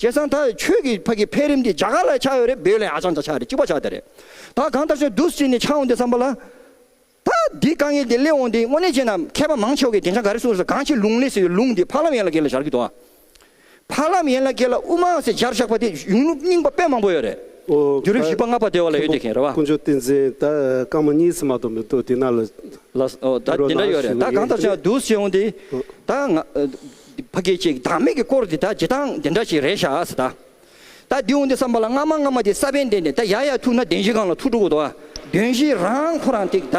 བྱས་ཙང་ད་ཆོས་ཀྱི་ཕ་གི་འཕེལ་རིམ་འདི་རྒྱ་གར་ལ་ཆགས་ཡོད་རེད། བོད་ལ་ཡག་ཅང་ཅང་ཆགས་རེད། གཅིག་པ་ཆགས་བསྡད་རེད། ད་གང་ལྟར་ཆོས་འདུག་སེ་བྱས་ནས་ཆགས་འོང་དུས་ཙམ་པ་ལ། ད་ འདི་དཀའ་ངལ་འདི་སླེབས་འོང་དུས་དངོས་གནས་བྱས་ན་མཁས་པ་མང་ཆེ་བ་གིས་བདེ་འཇགས་ག་རེ་གསུངས་ཟེར། གངས་ཆེ་ལུང་ལེགས་ཟེར་བའི་ལུང་འདི་ཕ་ལམ་ཡན་ལག་བརྒྱད་ལ་སྦྱར་གྱི་འདུག་ཨ། ཕ་ལམ་ཡན་ལག་བརྒྱད་ལ་དབུ་མ་ཟེར་སྦྱར་བཞག་པ་དེ་གཞུང་ལུགས་རྙིང་པ་དཔེ་མང་པོ་ཡོད་རེད། ཨོ། དུས་རབས་བཞི་པ་ལྔ་པ་དེ་བ་ལ་ཡོད་དེ་མཁན་རེད་བ། དཀོན་མཆོག་བསྟན་འཛིན་ད་སྐར་མ་གཉིས་ཙམ་མ་གཏོགས་མི་འདུག་དེ་ན་ལ། ལགས་སོ། ད་དེ་འདྲ་ཡོད་རེད། ད་གང་ལྟར་བྱས་ན་འདུག་ཟེར་འོང་དུས་ད་ང་ཕ་གི་ཅིག་བདག་མེད་ཀྱི་སྐོར་འདི་ད་ཇི་ལྟར་དེ་འདྲ་ཞིག་རེད་ཤག་ཟེར་ད། ད་འདི་འོང་དུས་བསམ་པ་ལ་སྔ་མ་སྔ་མ་དེ་ས་བོན་ལྡན་ནས་ད་ཡར་ཡར་ཐུག་ན་བདེན་བཞི་སྒང་ལ་ཐུག་འགྲོ་གི་འདུག་ཨ། བདེན་བཞི་རང་ཁོ་རང་ཏིག་ད་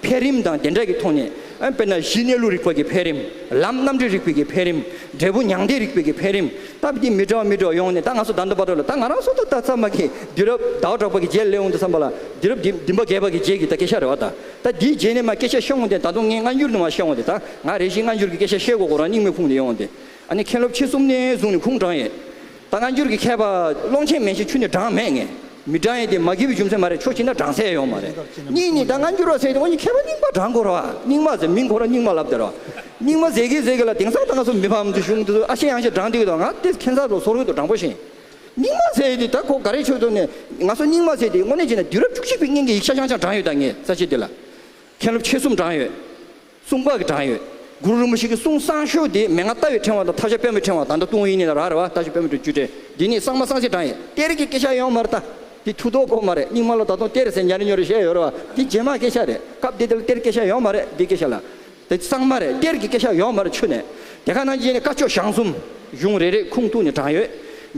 འཕེལ་རིམ་དང་དེ་འདྲ་གི་ཐོག་ནས་ཨ་དཔེར་ན་གཞི་གནས་ལུགས་རིག་པ་གི་འཕེལ་རིམ། ལམ་རྣམ་འགྲེལ་རིག་པའི་གི་འཕེལ་རིམ། འབྲས་བུ་མྱང་འདས་རིག་པའི་གི་འཕེལ་རིམ། ད་འདི་མི་འདྲ་བ་མི་འདྲ་བ་ཡོང་ནས་ད་ང་ཚོ་ད་ལྟ་བར་དུ་ལ་ད་ང་རང་ཚོ་ད་ད་ཚང་མ་གི་དུས་རབས་ཟླ་བ་གྲགས་པ་གི་རྗེས་ལ་སླེབས་འོང་དུས་བསམ་པ་ལ་དུས་རབས་འདི་འདི་འབའ་རྒས་པ་གི་རྗེས་ཀྱི་ད་སྐད་ཆ་རེད་བ། ད་ད་འདིའི་རྗེས་ནས་མ་སྐད་ཆ་བཤད་འོང་དུས་ད་དུང་ངས་སྔ་འགྱུར་ནས་མ་བཤད་འོང་དུས་ད་ང་རེ་ཞིག་སྔ་འགྱུར་གི་སྐད་ཆ་བཤད་དགོས་ཁོ་རང་རྙིང་མའི་ཁུངས་ནས་ཡོང་འོང་དུས། ཨ་ནི་མཁན་སློབ་ཆེ་གསུམ་ནས་བཟུང་ནས་ཁུངས་དྲངས་ཡོད། ད་སྔ་འགྱུར་གྱི་མཁས་པ་ཀློང་ཆེན་མན་ཆད་ཁྱོན་ནས་དྲངས་མེད་ངས། མི་དྲངས་ཡས་དེ་མ་དགེ་བའི་རྒྱུ་མཚན་མ་རེད། ཆོས་བྱེད་ན་དྲངས་ས་ཡོད་མ་རེད། གཉིས་ནི་ད་སྔ་འགྱུར་བ་ཟེར་དེ་འོ་ནི་མཁས་པ་རྙིང་པ་དྲངས་དགོས་ར་བ། རྙིང་མ་ཟེར་མིང་ཁོ་རང་རྙིང་མ་ལབ་བསྡད་ར་བ། རྙིང་མ་ཟེར་གི་ཟེར་གི་ལ་དེང་སང་ད་ང་ཚོ་མི་ཕམ་དུ་གཞུང་དུ་ཨ་ཤེ་ཡང་ཤེ་དྲངས་དུས་དང་ང་དེ་ཁྱེད་ཚ་རུ་སོར་ཡོད་དུ་དྲང་པོ་ཤེས། རྙིང་མ་ཟེར་དེ་ད་ཁོ་ག་རེ་ཆོས་དུ་ནས་ང་ཚོ་རྙིང་མ་ཟེར་དེ་དངོས་གནས་བྱས་ན་དུས་རབས་བཅུ་གཅིག་པའི་སྔོན་གྱི་ཡིག་ཆ་ཆང་ཆང་དྲངས་ཡོད་ད་ངས་ས་ཆེ་དེ་ལ། མཁན་སློབ་ཆེ་གསུམ་དྲངས་ཡོད། གསུང་འབག་གི་དྲངས་ཡོད། གུ་རུ་རིན་པོ་ཆེ་གི་གསུང་གསང་ཤོས་དེ་མན་ངག་ལྟ་བའི་ཕྲེང་བ་དང་ཐབས་ཤེས་པད་མའི་ཕྲེང་བ་ད་ལྟ་ཏུང་ཧྥང་ཡིན་ནི་ལ་ར་རེད་བ། ཐབས་ཤེས་པད་མའི་ཕྲེང་བཅུ་སྒྲིལ་འདི་ནི་གསང་མ་གསང་ཆེ་དྲངས་ཡོད། གཏེར་གྱི་སྐད་ཆ་ཡོང་མ་རེད་ད། འདི་ཐུགས་དོགས་དགོས་མ་རེད། རྙིང་མ་ལ་ད་དུང་གཏེར་ཟེར་ཉར་ཉོར་བཤད་ཡོད་རེད་བ། འདི་རྗེས་མ་སྐད་ཆ་རེད། སྐབས་འདི་དེ་ལ་གཏེར་སྐད་ཆ་ཡོང་མ་རེད། འདི་སྐད་ཆ་ལ། དེ་གསང་མ་རེད། གཏེར་གྱི་སྐད་ཆ་ཡོད་མ་རེད་ཆུ་ནས། དེ་ག་ནང་བཞིན་ནས་བཀའ་ཆོས་ཞང་གསུམ་གཞུང་རེ་རེ་ཁུངས་གཏུགས་ནས་དྲངས་ཡོད།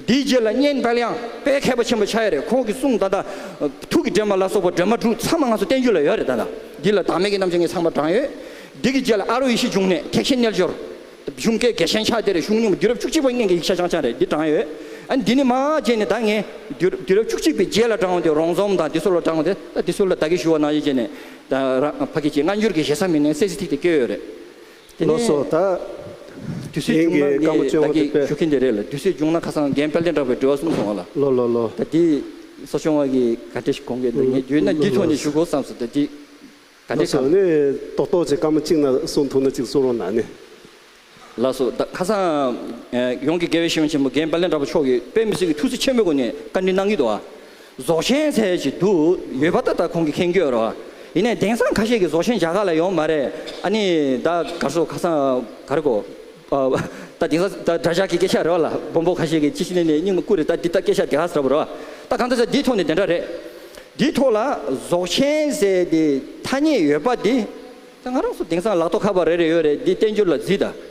འདིའི་རྗེས་ལ་གཉན་དཔལ་དབྱངས་དཔེ་མཁས་པ་ཆེན་པོ་ཆགས་ཡོད་རེད། ཁོང་གི་གསུང་ད་ལྟ་ཐུགས་ཀྱི་སྒྲོན་མ་ལ་སོགས་པ་སྒྲོན་མ་དྲུག་ཚང་མ་ང་ཚོ་བསྟན་བཅོས་ལ་ཡོད་རེད། ད་ལྟ་འདི་ལ་བདག་མེད་ཀྱི་རྣམ་བཤད་ངས་ཚང་མ་དྲངས་ཡོད། འདི་གི་རྗེས་ལ་ཨ་རོ་ཡེ་ཤེས་འབྱུང་གནས་ཐེག་ཆེན་རྣལ་འབྱོར། གཞུང་སྐད་རྒྱལ་ཆེན་ཆགས་དེ་རེད། གཞུང་རྙིང་པ་དུས་རབས་བཅུ་གཅིག་པ་སྔོན་གྱི་ཡིག་ཆ་ཆང་ཆང་རེད། འདི་དྲངས་ཡོད། ཨ་ནི་འདི་ནི་མ་རྗེས་ནས་ད་ངས་དུས་དུས་རབས་བཅུ་གཅིག་པའི་རྗེས་ལ་དྲངས་འོང་དེ་རོང་ཟོམ་དང་འདི་ཚོ་ལ་དྲངས་འོང་དེ་ད་འདི་ཚོ་ལ་ད་གིན་ཞུ་བ་ནང་བཞིན་བྱས་ནས། ད་རང་ཕ་གི་ཅིག་སྔ་འགྱུར་གྱི་ཞེ་ས་མི་ནས་གསལ་གསལ་ཐིག་ཐིག་བཀོད་ཡོད་རེད། དེ་ལགས་ནས་སོ། ད་དུས་ཚོད་དེང་བྱུང་ན་གི་སྐར་མ་ངས་བཅོ་ད་ལྔ་གི་དེ་ཞུ་མཁན་དེ་རེད་ལ། དུས་ཚོད་བྱུང་ན་ཁ་སང་རྒན་དཔལ་ལྡན་གྲགས་པའི་འབྲེལ་བ་གསུམ་སོང་བ་ལ། ལོ་ལོ་ལོ། ད་འདི་གསོ་སྐྱོང་བ་གི་ག་འདྲ་ཞིག་དགོངས་ཀྱི་འདུག་ངས་ཡོད་ན་འདི་ཐོག་ནས་ཞུ་དགོས་བསམ་སོང་། ད་འདི་ག་འདྲ་ལགས་སོ། གང་ནས་ཏོག་ཏོག་ཅིག་སྐར་མ་གཅིག་ན་གསུང་ཐུབ་ན་ཅིག་གསུང་རོགས་གནང་ནས། ལགས་སོ། ད་ཁ་སང་ཡོངས་ཀྱི་དགེ་བའི་བཤེས་གཉེན་ཆེན་པོ་རྒན་དཔལ་ལྡན་གྲགས་པ་མཆོག་གིས་དཔེ་མི་སྲིད་ཀྱི་ཐུགས་བརྩེ་ཆེན་པོའི་སྒོ་ནས་བཀའ་འདྲི་གནང་གི་འདུག་ཨ། རྫོགས་ཆེན་ཟེར་ཅིག་འདུག་ཡོད་པ་ད་ལྟ་ཁོང་གིས་མཁྱེན་གྱི་ཡོད་རེད་བ། ཡིན་ནའི་དེང་སང་ཁ་ཤས་ཀྱིས་རྫོགས་ཆེན་རྒྱ་གར་ལ་ཡོད་མ་རེད། ཨ་ནི་ད་ག་རེ་ཟེར་ཁ་སང་ག་རེ་གོ་ད་དེང་སང་ད་འདྲ་ཆགས་ཀྱི་སྐད་ཆ་རེད་བ་ལ། སྦོམ་པོ་ཁ་ཤས་ཀྱིས་ཅི་ཞིག་ནས་ནས་སྙིང་མ་བསྐུར་རེད། ད་འདི་ད་སྐད་ཆ་རྒྱ་གར་ཟེར་བ་རེད་བ། ད་གང་ལྟར་ཟེར་འདིའི་ཐོག་ནས་དེ་འདྲ་རེད། འདིའི་ཐོག་ལ་རྫོགས་ཆེན་ཟེར་དེ་ཐ་སྙད་ཡོད་པ་འདི། ད་ང་རང་ཚོ་དེང་སང་ལག་ཐོག་ཁ་པར་རེ་རེ་ཡོད་རེད། འདི་བསྟན་འགྱུར་ལ་གཟིགས་དང་།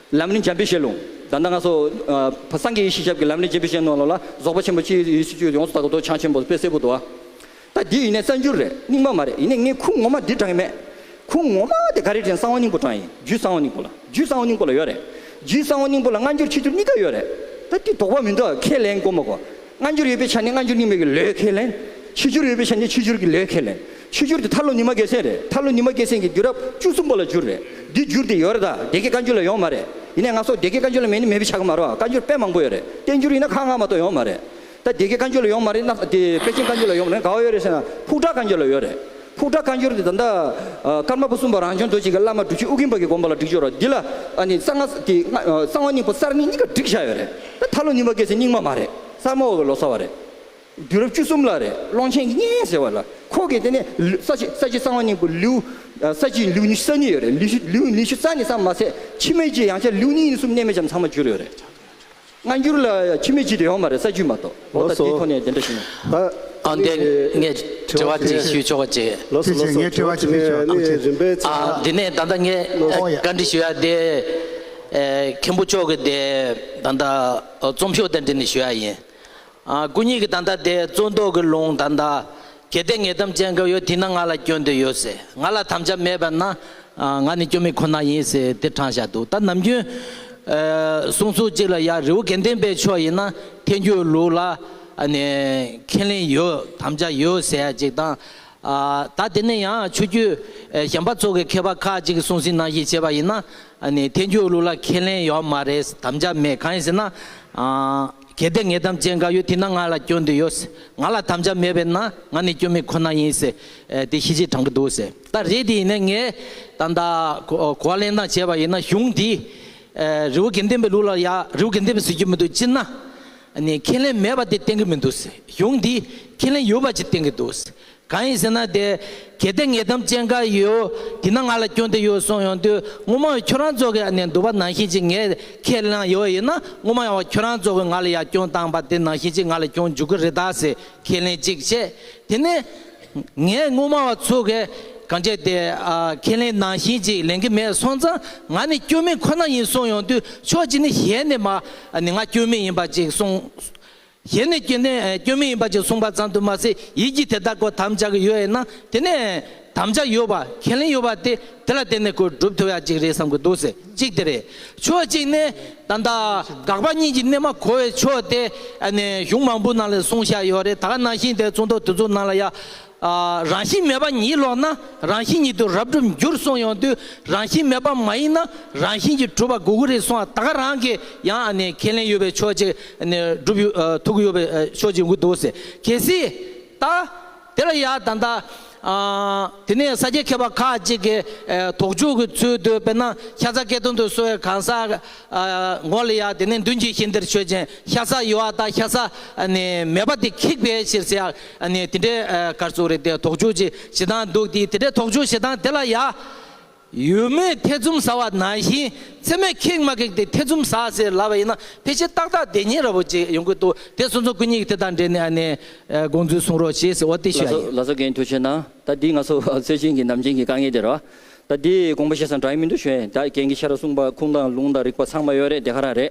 ལམ་རིམ་འཇམ་པའི་ཞལ་ལུང་། ད་ལྟ་ང་ཚོ་ཨ་སངས་རྒྱས་ཡེ་ཤེས་ཞབས་ཀྱི་ལམ་རིམ་འཇམ་པའི་ཞལ་ལུང་ལ་ལ་རྫོགས་པ་ཆེན་པོ་སྤྱི་ཡི་སྲིད་བྱུས་ཡོངས་སུ་དག་པའི་མདོ་བྱང་ཆེན་པོ་དཔེ་གསལ་པོ་འདུག་ཨ། ད་འདི་ཡིན་ནའི་གསར་འགྱུར་རེད། རྙིང་མ་མ་རེད། ཡིན་ནའི་ངས་ཁུངས་ངོ་མ་འདི་དྲངས་ཀྱི་མེད། ཁུངས་ངོ་མ་དེ་ག་རེ་དྲན། གསང་བ་སྙིང་པོ་དྲངས་ཡིན། རྒྱུད་གསང་བ་སྙིང་པོ་ལ། རྒྱུད་གསང་བ་སྙིང་པོ་ལ་ཡོད་རེད། རྒྱུད་གསང་བ་སྙིང་པོ་ལ་སྔ་འགྱུར་ཕྱི་འགྱུར་གཉིས་ཀ་ཡོད་རེད། ད་འདི་དོགས་པ་མི་འདུག་ཁས་ལེན་དགོས་མ་དགོས། སྔ་འགྱུར་ཡོད་པའི་ཆ་ནས་སྔ་འགྱུར་རྙིང་མའི་གི་ལོས་ཁས་ལེན། ཕྱི་འགྱུར་ཡོད་པའི་ཆ་ནས་ཕྱི་འགྱུར་གྱི་ལོས་ཁས་ལེན། ཕྱི་འགྱུར་དེ་ཐར་ལོ་ཉི་མ་རྒྱལ་མཚན་རེད། ཐར་ལོ་ཉི་མ་རྒྱལ་མཚན་གྱི་དུས་རབས་བཅུ་གསུམ་པ་ལ་བསྒྱུར་རེད། འདི་བསྒྱུར་དེ་ཡོད་རེད། ད་སྡེ་དགེ་བཀའ་འགྱུར་ལ་ཡོད་མ་རེད། ཡིན་ནའི་ང་ཚོ་སྡེ་དགེ་བཀའ་འགྱུར་ལ་མེད་ནི་མེད་པའི་ཆགས་ཀྱི་མ་རེད་བ། བཀའ་འགྱུར་དཔེ་མང་པོ་ཡོད་རེད། བསྟན་འགྱུར་ཡིན་ན་ཁག་ལྔ་མ་གཏོགས་ཡོད་མ་རེད། ད་སྡེ་དགེ་བཀའ་འགྱུར་ལ་ཡོད་མ་རེད་ན་དེ་དཔེ་ཅན་བཀའ་འགྱུར་ལ་ཡོད་མ་རེད། ག་བ་ཡོད་རེད་ཟེར་ན་ཕུག་གྲགས་བཀའ་འགྱུར་དེ་ད་ལྟ་ཨ་ཀརྨ་པ་གསུམ་པ་རང་བྱུང་རྡོ་རྗེ་གིས་བླ་མ་འབྲུག་ཆེན་ཨོ་རྒྱན་པ་གི་དགོངས་པ་ལ་བསྒྲིགས་ཡོད་རེད། འདི་ལ་ཨ་ནི་གསང་སྔགས་དེ་གསང་བ་སྙིང་པོ་གསར་རྙིང་གཉིས་ཀ་བསྒྲིགས་བཞག་ཡོད་རེད། ད་ཐར་ལོ་ཉི་མ་རྒྱལ་མཚན་རྙིང་མ་མ་རེད། གསར་མ་བ་གི་ལོ་ཙཱ་བ་རེད། དུས་རབས་བཅུ་གསུམ་ལ་རེད། ཀློང་ཆེན་གྱི་གཉན་ཟེར་བ་ལ་ཁོ་གིས་དེ་ནས་ལེའུ་ས་བཅད་ས་བཅད་གསང་བ་སྙིང་པོ་ལེའུ་ས་བཅད་ལེའུ་ཉི་ཤུ་རྩ་གཉིས་ཡོད་རེད། ལེའུ་ལེའུ་ཉི་ཤུ་རྩ་གཉིས་ཙམ་མ་ཟད་ཕྱི་མའི་རྗེས་ཡང་བསྐྱར་ལེའུ་གཉིས་གཉིས་གསུམ་གནས་མེད་ཙམ་ཚང་མ་བསྒྱུར་ཡོད་རེད། སྔ་འགྱུར་ལ་ཕྱི་མའི་རྗེས་དེ་ཡོད་མ་རེད། ས་བཅད་མ་གཏོགས། འོ་ད་ལགས་སོ། དེའི་ཐོག་ནས་དེ་འདྲ་ཞིག་ཡིན། ད་ཨ་འདི་ངས་དྲི་བ་དེ་ཞུ་ཆོག་ག་ཅེས། ལགས་སོ་ལགས་སོ། ངས་དྲི་བ་ཅིག་ཞུ་ཨ་ཅེ། རིམ་པས་ཨ་འདི་ནས་ད་ལྟ་ངས་ལགས་སོ། བཀའ་འདྲི་ཞུ་ཡ་དེ་ཨེ་མཁན་པོ་མཆོག་གི་དེ་ད་ལྟ་རྩོམ་ཤོག་དང་འབྲེལ་ནས་ཞུ་ཡ་ཡིན། ཨ་སྐུ་ཉིད་ཀྱིས་ད་ལྟ་དེ་རྩོད་ཟློག་གི་ལུང་ད་ལྟ་གལ་ཏེ་ངེས་གཏམ་ཅན་འགའ་ཡོད་དེས་ན་ང་ལ་སྐྱོན་དུ་ཡོད་ཟེར། ང་ལ་དམ་བཅའ་མེད་པ་ན་ཨ་ང་ནི་སྐྱོན་མེད་ཁོ་ན་ཡིན་ཟེར་དེ་དྲངས་བཞག་འདུག་ད་ནམ་རྒྱུན་ཨ་གསུང་ཚུལ་གཅིག་ལ་ཡ་རི་བོ་དགེ་ལྡན་པའི་ཕྱོགས་ཡིན་ན་ཐལ་འགྱུར་ལུགས་ལ་ཨ་ནི་ཁས་ལེན་ཡོད་དམ་བཅའ་ཡོད་ཟེར་ཡ་གཅིག་དང་། ཨ་ད་དེ་ནས་ཡང་ཆོས་བརྒྱུད་ཨེ་གཞན་པ་ཚོ་གི་མཁས་པ་ཁག་ཅིག་གི་གསུང་ཟིན་ནང་བཞིན་བྱས་པ་ཡིན་ན་ཨ་ནི་ཐལ་འགྱུར་ལུགས་ལ་ཁས་ལེན་ཡོད་མ་རེད། དམ་བཅའ་མེད། གང་ཡིན་ཟེར་ན་ཨ་གལ་ཏེ་ངེས་གཏམ་ཅན་འགའ་ཡོད་དེས་ན་ང་ལ་སྐྱོན་དུ་ཡོད། ང་ལ་དམ་བཅའ་མེད་པས་ན་ང་ནི་སྐྱོན་མེད་ཁོ་ན་ཡིན་ཟེར་ཨེ་དེ་ཤེས་བྱེད་དྲང་གི་འདུག་ཟེར། ད་རེད་དེ་ཡིན་ན་ངས་ད་ལྟ་གོ་གོ་བ་ལེན་སྟངས་བྱས་པ་ཡིན་ན་གཞུང་འདི་ཨེ་རི་བོ་དགེ་ལྡན་པའི་ལུགས་ལ་ཡ་རི་བོ་དགེ་ལྡན་པའི་ཟེར་རྒྱུ་མི་འདུག་སྤྱིར་ན་ཨ་ནི་ཁས་ལེན་མེད་པ་དེ་བསྟན་གི་མི་འདུག་ཟེར། གཞུང་འདི་ཁས་ལེན་ཡོད་པ་ཅིག་བསྟན་གི་འདུག་ཟེར། གང་ཡིན་ཟེར་ན་དེ། གལ་ཏེ་ངེས་གཏམ་ཅན་འགའ་ཡོད། དེ་ན་ང་ལ་སྐྱོན་དེ་ཡོད་གསུངས་ཡོང་དུས་སྔོན་མ་ཁྱོད་རང་ཚོ་གི་ཨ་ནི་འདུག་པ་ནང་བཞིན་ཅིག་ངས་ཁས་ལེན་ཡོད་ཡིན་ན། སྔོན་མ་ཡང་ཁྱོད་རང་ཚོ་གི་ང་ལ་ཡ་སྐྱོན་བཏང་པ་དེ་ནང་བཞིན་ཅིག་ང་ལ་སྐྱོན་འཇུག་གི་རེད་ད་ཟེར་ཁས་ལེན་ཅིག་བྱས། དེ་ནས་ངས་སྔོན་མ་བ་ཚོ་གི་གང་བྱས་དེ་ཨ་ཁས་ལེན་ནང་བཞིན་ཅིག་ལེན་གི་མེད་སོང་ཙང་ང་ནི་སྐྱོན་མེད་ཁོ་ན་ཡིན་གསུངས་ཡོང་དུས་ཕྱོགས་གཅིག་ནས་ཞལ་ནས་མ་ཨ་ནི་ང་སྐྱོན་མེད་ཡིན་པ་ཅིག་གསུངས། ཞལ་ནས་སྐྱོན་ནས་སྐྱོན་མེད་ཡིན་པ་ཅིག་གསུངས་པ་ཙམ་དུ་མ་ཟད་ཡིད་ཀྱིས་དེ་ལྟར་ཁོ་དམ་བཅའ་གི་ཡོད་ཡིན་ན། དེ་ནས་དམ་བཅའ་ཡོད་པ་ཁས་ལེན་ཡོད་པ་དེ་དེ་ལ་བརྟེན་ནས་ཁོ་སྒྲུབ་ཐུབ་ཡ་ཅིག་རེད་བསམ་གི་འདུག་ཟེར། གཅིག་དེ་རེད། ཕྱོགས་གཅིག་ནས་ད་ལྟ་དགག་པ་གཉིས་ཀྱི་གནས་མ་གོ་བའི་ཕྱོགས་དེ་ཨ་ནི་གཞུང་མང་པོ་ནང་ལ་གསུངས་བཞག་ཡོད་རེད། ད་ག་ནང་བཞིན་དེ་ཚོགས་འདུ་དེ་ཚོ་ནང་ལ་ཡ། ཨ། རང་བཞིན་མེད་པ་ཉིད་ལོག་ན་རང་བཞིན་ཉིད་དུ་རབ་གྲུབ་འགྱུར་གསུངས་ཡོང་དུས། རང་བཞིན་མེད་པ་མ་ཡིན་ན་རང་བཞིན་གྱིས་གྲུབ་པ་དགོས་ཀྱི་རེད་གསུངས་པ་ད་ག་རང་གི་ཡང་ཨ་ནི་ཁས་ལེན་ཡོད་པའི་ཕྱོགས་ཅིག་ཨ་ནི་སྒྲུབ་ཡོད་ཨ་ཐུག་ཡོད་པའི་ཨ་ཕྱོགས་ཅིག་ཡོང་གི་འདུག་ཟེར། གལ་སྲིད་ད་དེ་ལ་ཡ་ད་ལྟ་ཨ་དེ་ནས་ས་སྐྱའི་མཁས་པ་ཁག་ཅིག་གིས་ཨ་དོགས་འཇོག་གི་ཚུལ་དུ། དཔེར་ན་ཤ་ཚ་སྐལ་སྟོན་དུ་གསོལ་བའི་གང་ཟག་ཨ་ངོ་ལ་ཡ་དེ་ནས་མདུན་གྱི་ཤིང་རྟར་ཆོས་ཅན་ཤ་ཚ་ཡོད་པ་དང་ཤ་ཚ་ཨ་ནི་མེད་པ་དེ་ཁེགས་པའི་ཕྱིར་ཟེར་ཡ། ཨ་ནི་དེ་འདྲའི་ཨ་ག་རེ་ཟེར་དགོས་རེད། དེ་དོགས་འཇོག་ཅིག་བྱེད་སྟངས་འདུག་དེ་དེ་འདྲའི་དོགས་འཇོག་བྱེད་སྟངས་དེ་ལ་ཡ། ཡོད་མེད་ཐེ་ཚོམ་ཟ་བ་ནང་བཞིན་ཚད་མས་ཁེགས་མ་ཁེགས་དེ་ཐེ་ཚོམ་ཟ་ཟེར་ལབ་པ་ཡིན་ན་ཕལ་ཆེར་ཏག་ཏག་བསྡད་མཁན་འདྲ་པོ་ཅིག་ཡོང་གི་འདུག་དེ་སོང་ཙང་སྐུ་ཉིད་ཀྱིས་དེ་དང་འབྲེལ་ནས་ཨ་ནི་ཨ་དགོངས་ཚུལ་གསུང་རོགས་བྱེད་ཟེར། འོ་དེ་ཞུ་ཡ་ཡིན། ལགས་སོ། རྒན་ཐུགས་རྗེ་གནང་། ད་འདི་ང་ཚོ་སྲོལ་རྒྱུན་གྱི་ནམ་རྒྱུན་གྱི་དཀའ་ངལ་དེ་རེད་བ། ད་འདི་དགོངས་པ་བཞེས་ས་འདྲ་ཡི་མི་འདུག་ཞུ་ཡ་ཡིན། ད་རྒན་གྱིས་ཤ་ར་གསུངས་པ་ཁུངས་དང་ལུང་དང་རིགས་པ་ཚང་མ་ཡོད་རེད། དེ་ག་རང་རེད།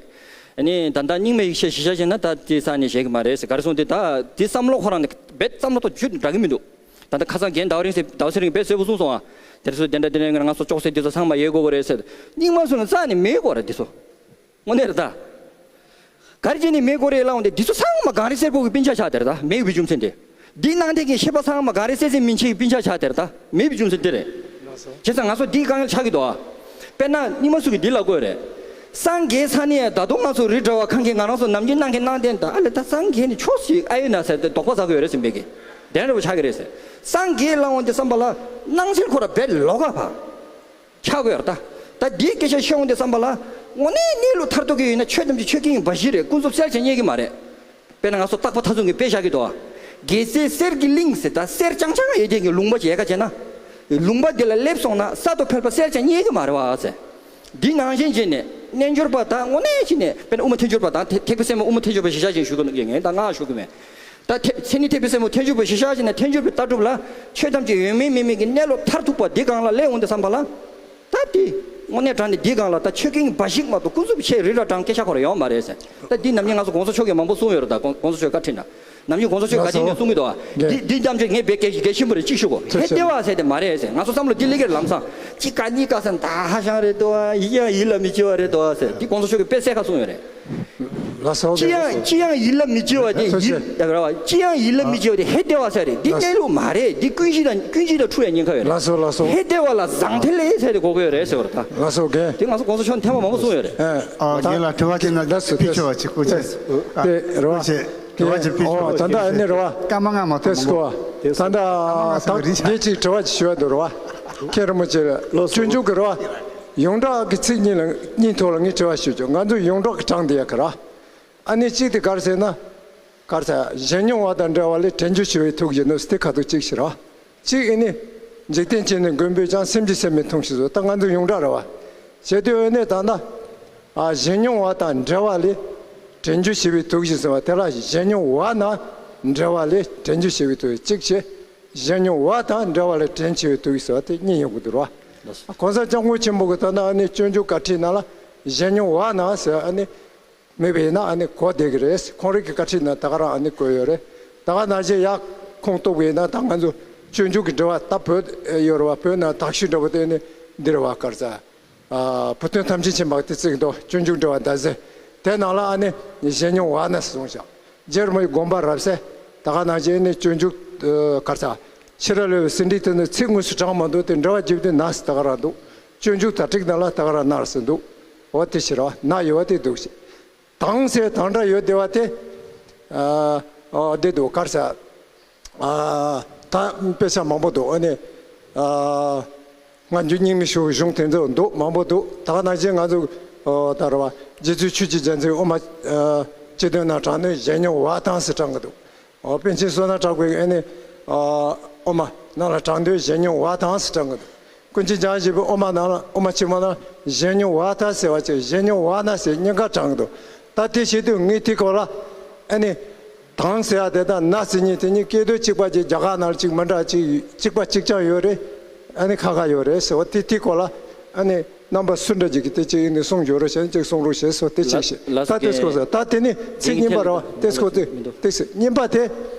ཨ་ནི་ད་ལྟ་རྙིང་མའི་ཡིག་ཆ་གཞི་བཞག་བྱས་ན་ད་དེ་ས་ནས་བཞག་གི་མ་རེད་ཟེར། ག་རེ་གསུངས་དེ་ད་དེ་བསམ་བློ་ཁོ་རང་ནས་རྦད་བསམ་བློ་ཐོག་ཆུད་འདྲ་གི་མི་འདུག་ད་ལྟ་ཁ་སང་རྒན་ཟླ་བ་རིང་ཟེར། ཟླ་བ་ཚེ་རིང་དཔེ་གསལ་པོ་གསུངས་སོང་ཨ། དེར་སོ་དེ་འདྲ་དེ་འདྲ་ང་ཚོ་ཅོག་ཙེ་འདི་ཚོ་ཚང་མ་ཡོད་དགོས་ཀྱི་རེད་ཟེར། རྙིང་མ་ཚོ་ནི་རྩ་ནས་མེད་དགོས་རེད་འདི་ཚོ། དངོས་གནས་རེད་ད། ག་རེ་བྱས་ནས་མེད་དགོས་རེད་ལབ་འོང་དེ་འདི་ཚོ་ཚང་མ་གངས་རི་སེར་པོ་གི་སྤུན་ཆ་ཆགས་དེ་རེད་ད། མེད་པའི་རྒྱུ་མཚན་དེ། འདི་ནང་བསྡད་མཁན་ཤེས་པ་ཚང་མ་གངས་རི་སེར་ཙམ་མིན་ཆེ་གི་སྤུན་ཆ་ཆགས་དེ་རེད་ད། མེད་པའི་རྒྱུ་མཚན་དེ་རེད། བྱས་ཙང་ང་ཚོ་འདིའི་དཀའ་ངལ་ཆགས་ཀྱི་འདུག་ཨ། དཔེར་ན་རྙིང་མ་ཚོ་གིས་འདི་ལབ་དགོས་རེད། སངས་རྒྱས་ས་ནས་ད་དུང་ང་ཚོ་རི་འདྲ་བ་ཁང་གིས་ང་རང་ཚོ་ནམ་རྒྱུན་གནང་མཁན་ད་ཨ་ལེ་ད་སངས་རྒྱས་ནི་ཆོས་ཤིག་ཨ་ཡོད་ན་ཟེར་ཏེ་དོགས་པ་ཟ་གི་ཡོད་རེད་ཟེར་བས་ཀྱི། དེ་འདྲ་བོ་ཆགས་ཀྱི་རེད་ཟེར། སངས་རྒྱས་ལབ་འོང་དེ་བསམ་པ་ལ་སྣང་ཚུལ་ཁོ་ར་རྦད་ལོགས་ཀ་བ། ཆགས་དགོས་ཡོད་རེད་ད། ད་འདིའི་སྐད་ཆ་བཤད་འོང་དུས་ཙམ་པ་ལ། དངོས་གནས་གནས་ལུགས་མཐར་ཐུག་གི་ཡོད་ན་ཆོས་ཐམས་ཅད་ཆོས་ཀྱི་འབའ་ཞིག་རེད། ཀུན་རྫོབ་གསལ་བྱེད་རྙེད་ཀྱི་མ་རེད། དཔེར་ན་ང་ཚོ་རྟག་པ་མཐའ་མཚུངས་ཀྱི་དཔེ་བཞག་གི་འདུག་ཨ། རྒྱལ་སྲས་གསེར་གྱི་གླིང་ཟེར་ད་གསེར་རྐྱང་རྐྱང་ཡོད་དེ་གི་ལུང་པ་ཅིག་ཡལ་ག་བྱས་ན། ལུང་པ་འདི་ལ་སླེབས་སོང་ན་ས་དང་ཕལ་པ་གསལ་བྱེད་རྙེད་ཀྱི་མ་རེད་བ་ཟེར། འདི་ནང་བཞིན་བྱས་ནས་རྣལ་འབྱོར་པ་དང་དངོས་གནས་བྱས་ནས་དཔེར་ན་དབུ་མ་ཐལ་འགྱུར་པ་དང་ཐེག་ཐེག་པའི་སྲས་མོ་དབུ་མ་ཐལ་འགྱུར་པ་གཞི་བཞག་ཅིང་ཞུ་གི་ངས་ད་ང་ཞུ་གི་མེད། ད་ཐེ་མཚན་ཉིད་ཐེག་པའི་སྲས་མོ་ཐལ་འགྱུར་པ་གཞི་བཞག་བྱས་ན་ཐལ་འགྱུར་པའི་ལྟ་གྲུབ་ལ་ཆོས་ཐམས་ཅད་ཡོད་མིན་མེད་མིན་གྱི་གནས་ལུགས་མཐར་ཐུག་པ་འདི་སྒང་ལ་སླེབས་འོང་དུས་ཙམ་པ་ལ། ད་དེ་དངོས་གནས་དྲང་ནས་འདི་སྒང་ལ་ད་ཆོས་ཀྱི་འབའ་ཞིག་མ་གཏོགས་ཀུན་རྫོབ་ཆེ་རི་ར་དྲང་སྐད་ཆ་ཁོ་ར་ཡོང་མ་རེད་ཟེར། ད་འདི་ནམ་རྒྱུན་ང་ཚོ་གོང་ས་མཆོག་གིས་མང་པོ་གསུངས་ཡོད་རེད། ད་གོང་གོང་ས་མཆོག་བཀའ་ཁྲིད་ན་ནམ་རྒྱུན་གོང་ས་མཆོག་བཀའ་དྲིན་ནས་གསུང་གི་འདུག་ཨ། འདི་འདི་རྣམ་དཔྱོད་ངས་དཔེ་གལ་གལ་ཆེན་པོ་རེད་གཅིག་ཞུ་གོ། ཧེ་བདེ་བ་ཟེར་དེ་མ་རེད་ཟེར། ང་ཚོ་བསམ་བློ་འདི་སླེབས་ཀྱི་རེད་ལམ་སང་། གཅིག་ཀ་གཉིས་ཀ་ཟེར་ད་ཧ་ཤང་རེད་འདུག་ཨ། ཡིད་ཡང་ཡིད་ལ་མི་བྱེད་པ་རེད་འདུག་ཨ་ཟེར། འདི་གོང་ས་མཆོག་གིས་དཔེ་གསལ་ཁ་གསུངས་ཡོད་རེད། ལགས་སོ། ཅི་ཡང་ཅི་ཡང་ཡིད་ལ་མི་བྱེད་པ་དེ་ཐུགས་རྗེ་ཡིད་ཡ་ར་བ། ཅི་ཡང་ཡིད་ལ་མི་བྱེད་པ་དེ་ཧེ་བདེ་བ་ཟེར་རེད། འདི་གནས་ལུགས་མ་རེད། འདི་ཀུན་གཞི་དང་ཀུན་གཞི་དང་འཁྲུལ་བའི་ཉེན་ཁ་ཡོད་རེད། ལགས་སོ་ལགས་སོ། ཧེ་བདེ་བ་ལ་ཟང་ཐལ་ལེ་ཟེར་དེ་གོ་གི་ཡོད་རེད་ཟེར་བ་རེད་ད། ལགས་སོ་རྒན། དེ་ང་ཚོ་གོང་ས་མཆོག་ཐེངས་མ་མང་པོ་གསུངས་ཡོད་རེད། ཨ་རྒན་ལགས་དྲི་བ་ཅིག་ན་ལགས་སོ་ཕི་ཆོ་བ་ཅིག་སྐུ་ཅིག་དེ་རེད་བ། ཨ་ད་ལྟ་ཨ་ནི་རེད་བ། སྐར་མ་ལྔ་མ་གཏོགས་མང་པོ། ད་ལྟ་ད་ངས་ཅིག་དྲི་བ་ཅིག་ཞུ་བ་འདུག་རེད་བ། མཁན་རིན་པོ་ཆེ་ལ་སྤྱོད་འཇུག་གི་རེད་བ། ཡོངས་གྲགས་ཀྱི་ཚིག་གཉིས་ལ་གཉིས་ཐོག་ལ་ངས་དྲི་བ་ཞུ་རྒྱུ། ང་ཚོ་ཡོངས་གྲགས་ཀྱི་གྲངས་འདི་ཡག་གི་རེད་བ། ཨ་ནི་གཅིག་དེ་ག་རེ་ཟེར་ན། ག་རེ་ཟེར། གཞན་མྱོང་བ་དང་བྲལ་བ་ལས་དྲན་རྒྱུ་ཞི་བའི་ཐུགས་ཡིན་ནོ་ཟེར་དེ་ཁ་ཐུག་གཅིག་ཞིག་རེད་བ། གཅིག་ཨ་ནི། འཇིག་རྟེན་ཅན་ནི་མགོན་པོས་ཀྱང་། སེམས་ཀྱི་སེམས་མེད་མཐོང་ཞེས་སོ། ད་ང་ཚོ་ཡོངས་གྲགས་རེད་བ། བྱས་དུས་ཨ་ནི་ད་ལྟ། ཨ་གཞན་མྱོང་བ་དང་བྲལ་བ་ལས། དྲན་རྒྱུ་ཞི་བའི་ཐུགས་ཞེས་ཟེར་བ་དེ་ལ་གཞན་མྱོང་བ་དང་བྲལ་བ་ལས་དྲན་རྒྱུ་ཞི་བའི་ཐུགས་གཅིག་བྱས། གཞན་མྱོང་བ་དང་བྲལ་བ་ལས་དྲན་ཞི་བའི་ཐུགས་ཟེར་བ་དེ་གཉིས་ཡོང་གི་འདུག་རེད་བ། གོང་ས་སྐྱབས་མགོན་ཆེན་པོ་གིས་ད་ལྟ་ཨ་ནི་སྤྱོད་འཇུག་བཀའ་ཁྲིད་ནང་ལ་གཞན་མྱོང་བ་དང་ཟེར་ཨ་ནི། མེད་པ་ཡིན་ན་ཨ་ནི་གོ་བདེ་གི་རེད། ཁོང་རང་གི་བཀའ་ཁྲིད་ནང་ད་ག་རང་ཨ་ནི་བཀོད་ཡོད་རེད། ད་ག་ནང་བཞིན་ཡག་ཁོངས་གཏུགས་པ་ཡིན་ན་ད་ང་ཚོ་སྤྱོད་འཇུག་གི་འགྲེལ་པ་ད་བོད་ཡོད་རེད་བ། བོད་ནང་དག་ཤོས་འདྲ་པོ་དེ་ནི་འདི་རེད་བ། ག་རེ་ཟེར། ཨ་བུ་སྟོན་ཐམས་ཅད་མཁྱེན་པ་དེ་བརྩི་གི་འདུག་སྤྱོད་འཇུག་འགྲེལ་པ་ཟླ་ཟེར། དེ་ནང་ལ་ཨ་ནི་གཞན་མྱོང་བ་ན་གསུངས་ཤག་རྗེ་རིན་པོ་ཆེ་དགོངས་པ་རབ་གསལ། ད་ག་ནང་བཞིན་ནི་སྤྱོད་འཇུག་ཨ་ག་རེ་ཟེར། ཕྱི་རབས་ལས་པའི་ཟིན་བྲིས་དེ་ནི་ཚིག་དངོས་སུ་དྲངས་མ་འདུག་དེ་འགྲེལ་པ་བརྒྱབ་དུས་ན་ཟེར་ད་ག་རང་འདུག་སྤྱོད་འཇུག་དར་ཊིཀ་ནང་ལ་ད་ག་རང་ན་ཟེར་འདུག་འོ་དེ་ཕྱིར་བ་ན་ཡོད་པ་དེ་འདུག་ཞེས། དང་ཟེར་དང་སྒྲ་ཡོད་བདེ་བ་དེ། ཨ་ཨ་བདེ་འདུག་ག་རེ་ཟེར། ཨ་ད་དཔེ་ཆ་མང་པོ་འདུག་ཨ་ནི་ཨ་སྔ་འགྱུར་རྙིང་མའི་ཞུ་གཞུང་དེ་ཚོ་འདུག་མང་པོ་འདུག་ད་ག་ནང་བཞིན་ང་ཚོ་ཨ་ད་རེད་བ། རྗེ་བཙུན་ཆོས་ཀྱི་རྒྱལ་མཚན་དབུ་མ་ཨ་སྤྱི་དོན་ནང་དྲངས་ནས་གཞན་མྱོང་བ་དང་ཟེར་དྲངས་གི་འདུག་ཨོ་པཎ་ཆེན་བསོད་ནམས་གྲགས་པས་ཨ་ནི་ཨ་ དབུ་མ་ནང་ལ་དྲངས་དུས་གཞན་ཉོན་བ་དང་ཟེར་དྲངས་ཀྱི་འདུག་ཀུན་མཁྱེན་འཇམ་དབྱངས་བཞད་པའི་དབུ་མ་ནང་ལ། དབུ་མ་ཆེན་མོ་ནང་ལ་གཞན་ཉོན་བ་དང་ཟེར་བ་ཅིག་གཞན་ཉོན་བ་ན་ཟེར་གཉིས་ཀ་དྲངས་ཀྱི་འདུག་ད་དེ་བྱེད་དུས་ངས་དེ་སྐོར་ལ་ཨ་ནི། དང་ཟེར་ཡ་དེ་དང་ན་ཟེར་མཁན་དེ་གཉིས་སྐད་དོད་གཅིག་པ་ཅིག་རྒྱ་གར་ནང་ལ་ཅིག་མི་འདྲ་ཅིག་གཅིག་པ་གཅིག་རྐྱང་ཡོད་རེད། ཨ་ནི་ཁ་ཁ་ཡོད་རེད་ཟེར་བ་དེ་དེ་སྐོར་ལ་ཨ་ནི་རྣམ་པ་སུ་འདྲ་ཅིག་གིས་དེ་ཅིག་ཡིན་ནི་གསུང་རྒྱུ་རེད་བྱས་ནས་ཅིག་གསུང་རོགས་བྱེད་ཟེར་དེ་གཅིག་བྱས། ད་དེ་སྐོར་ཟེར་ད་དེ་ནི་ཚིག་གཉིས་པ་རེད་བ། དེ་སྐོར་དེ་དེ་ཟེར་གཉིས་པ་དེ་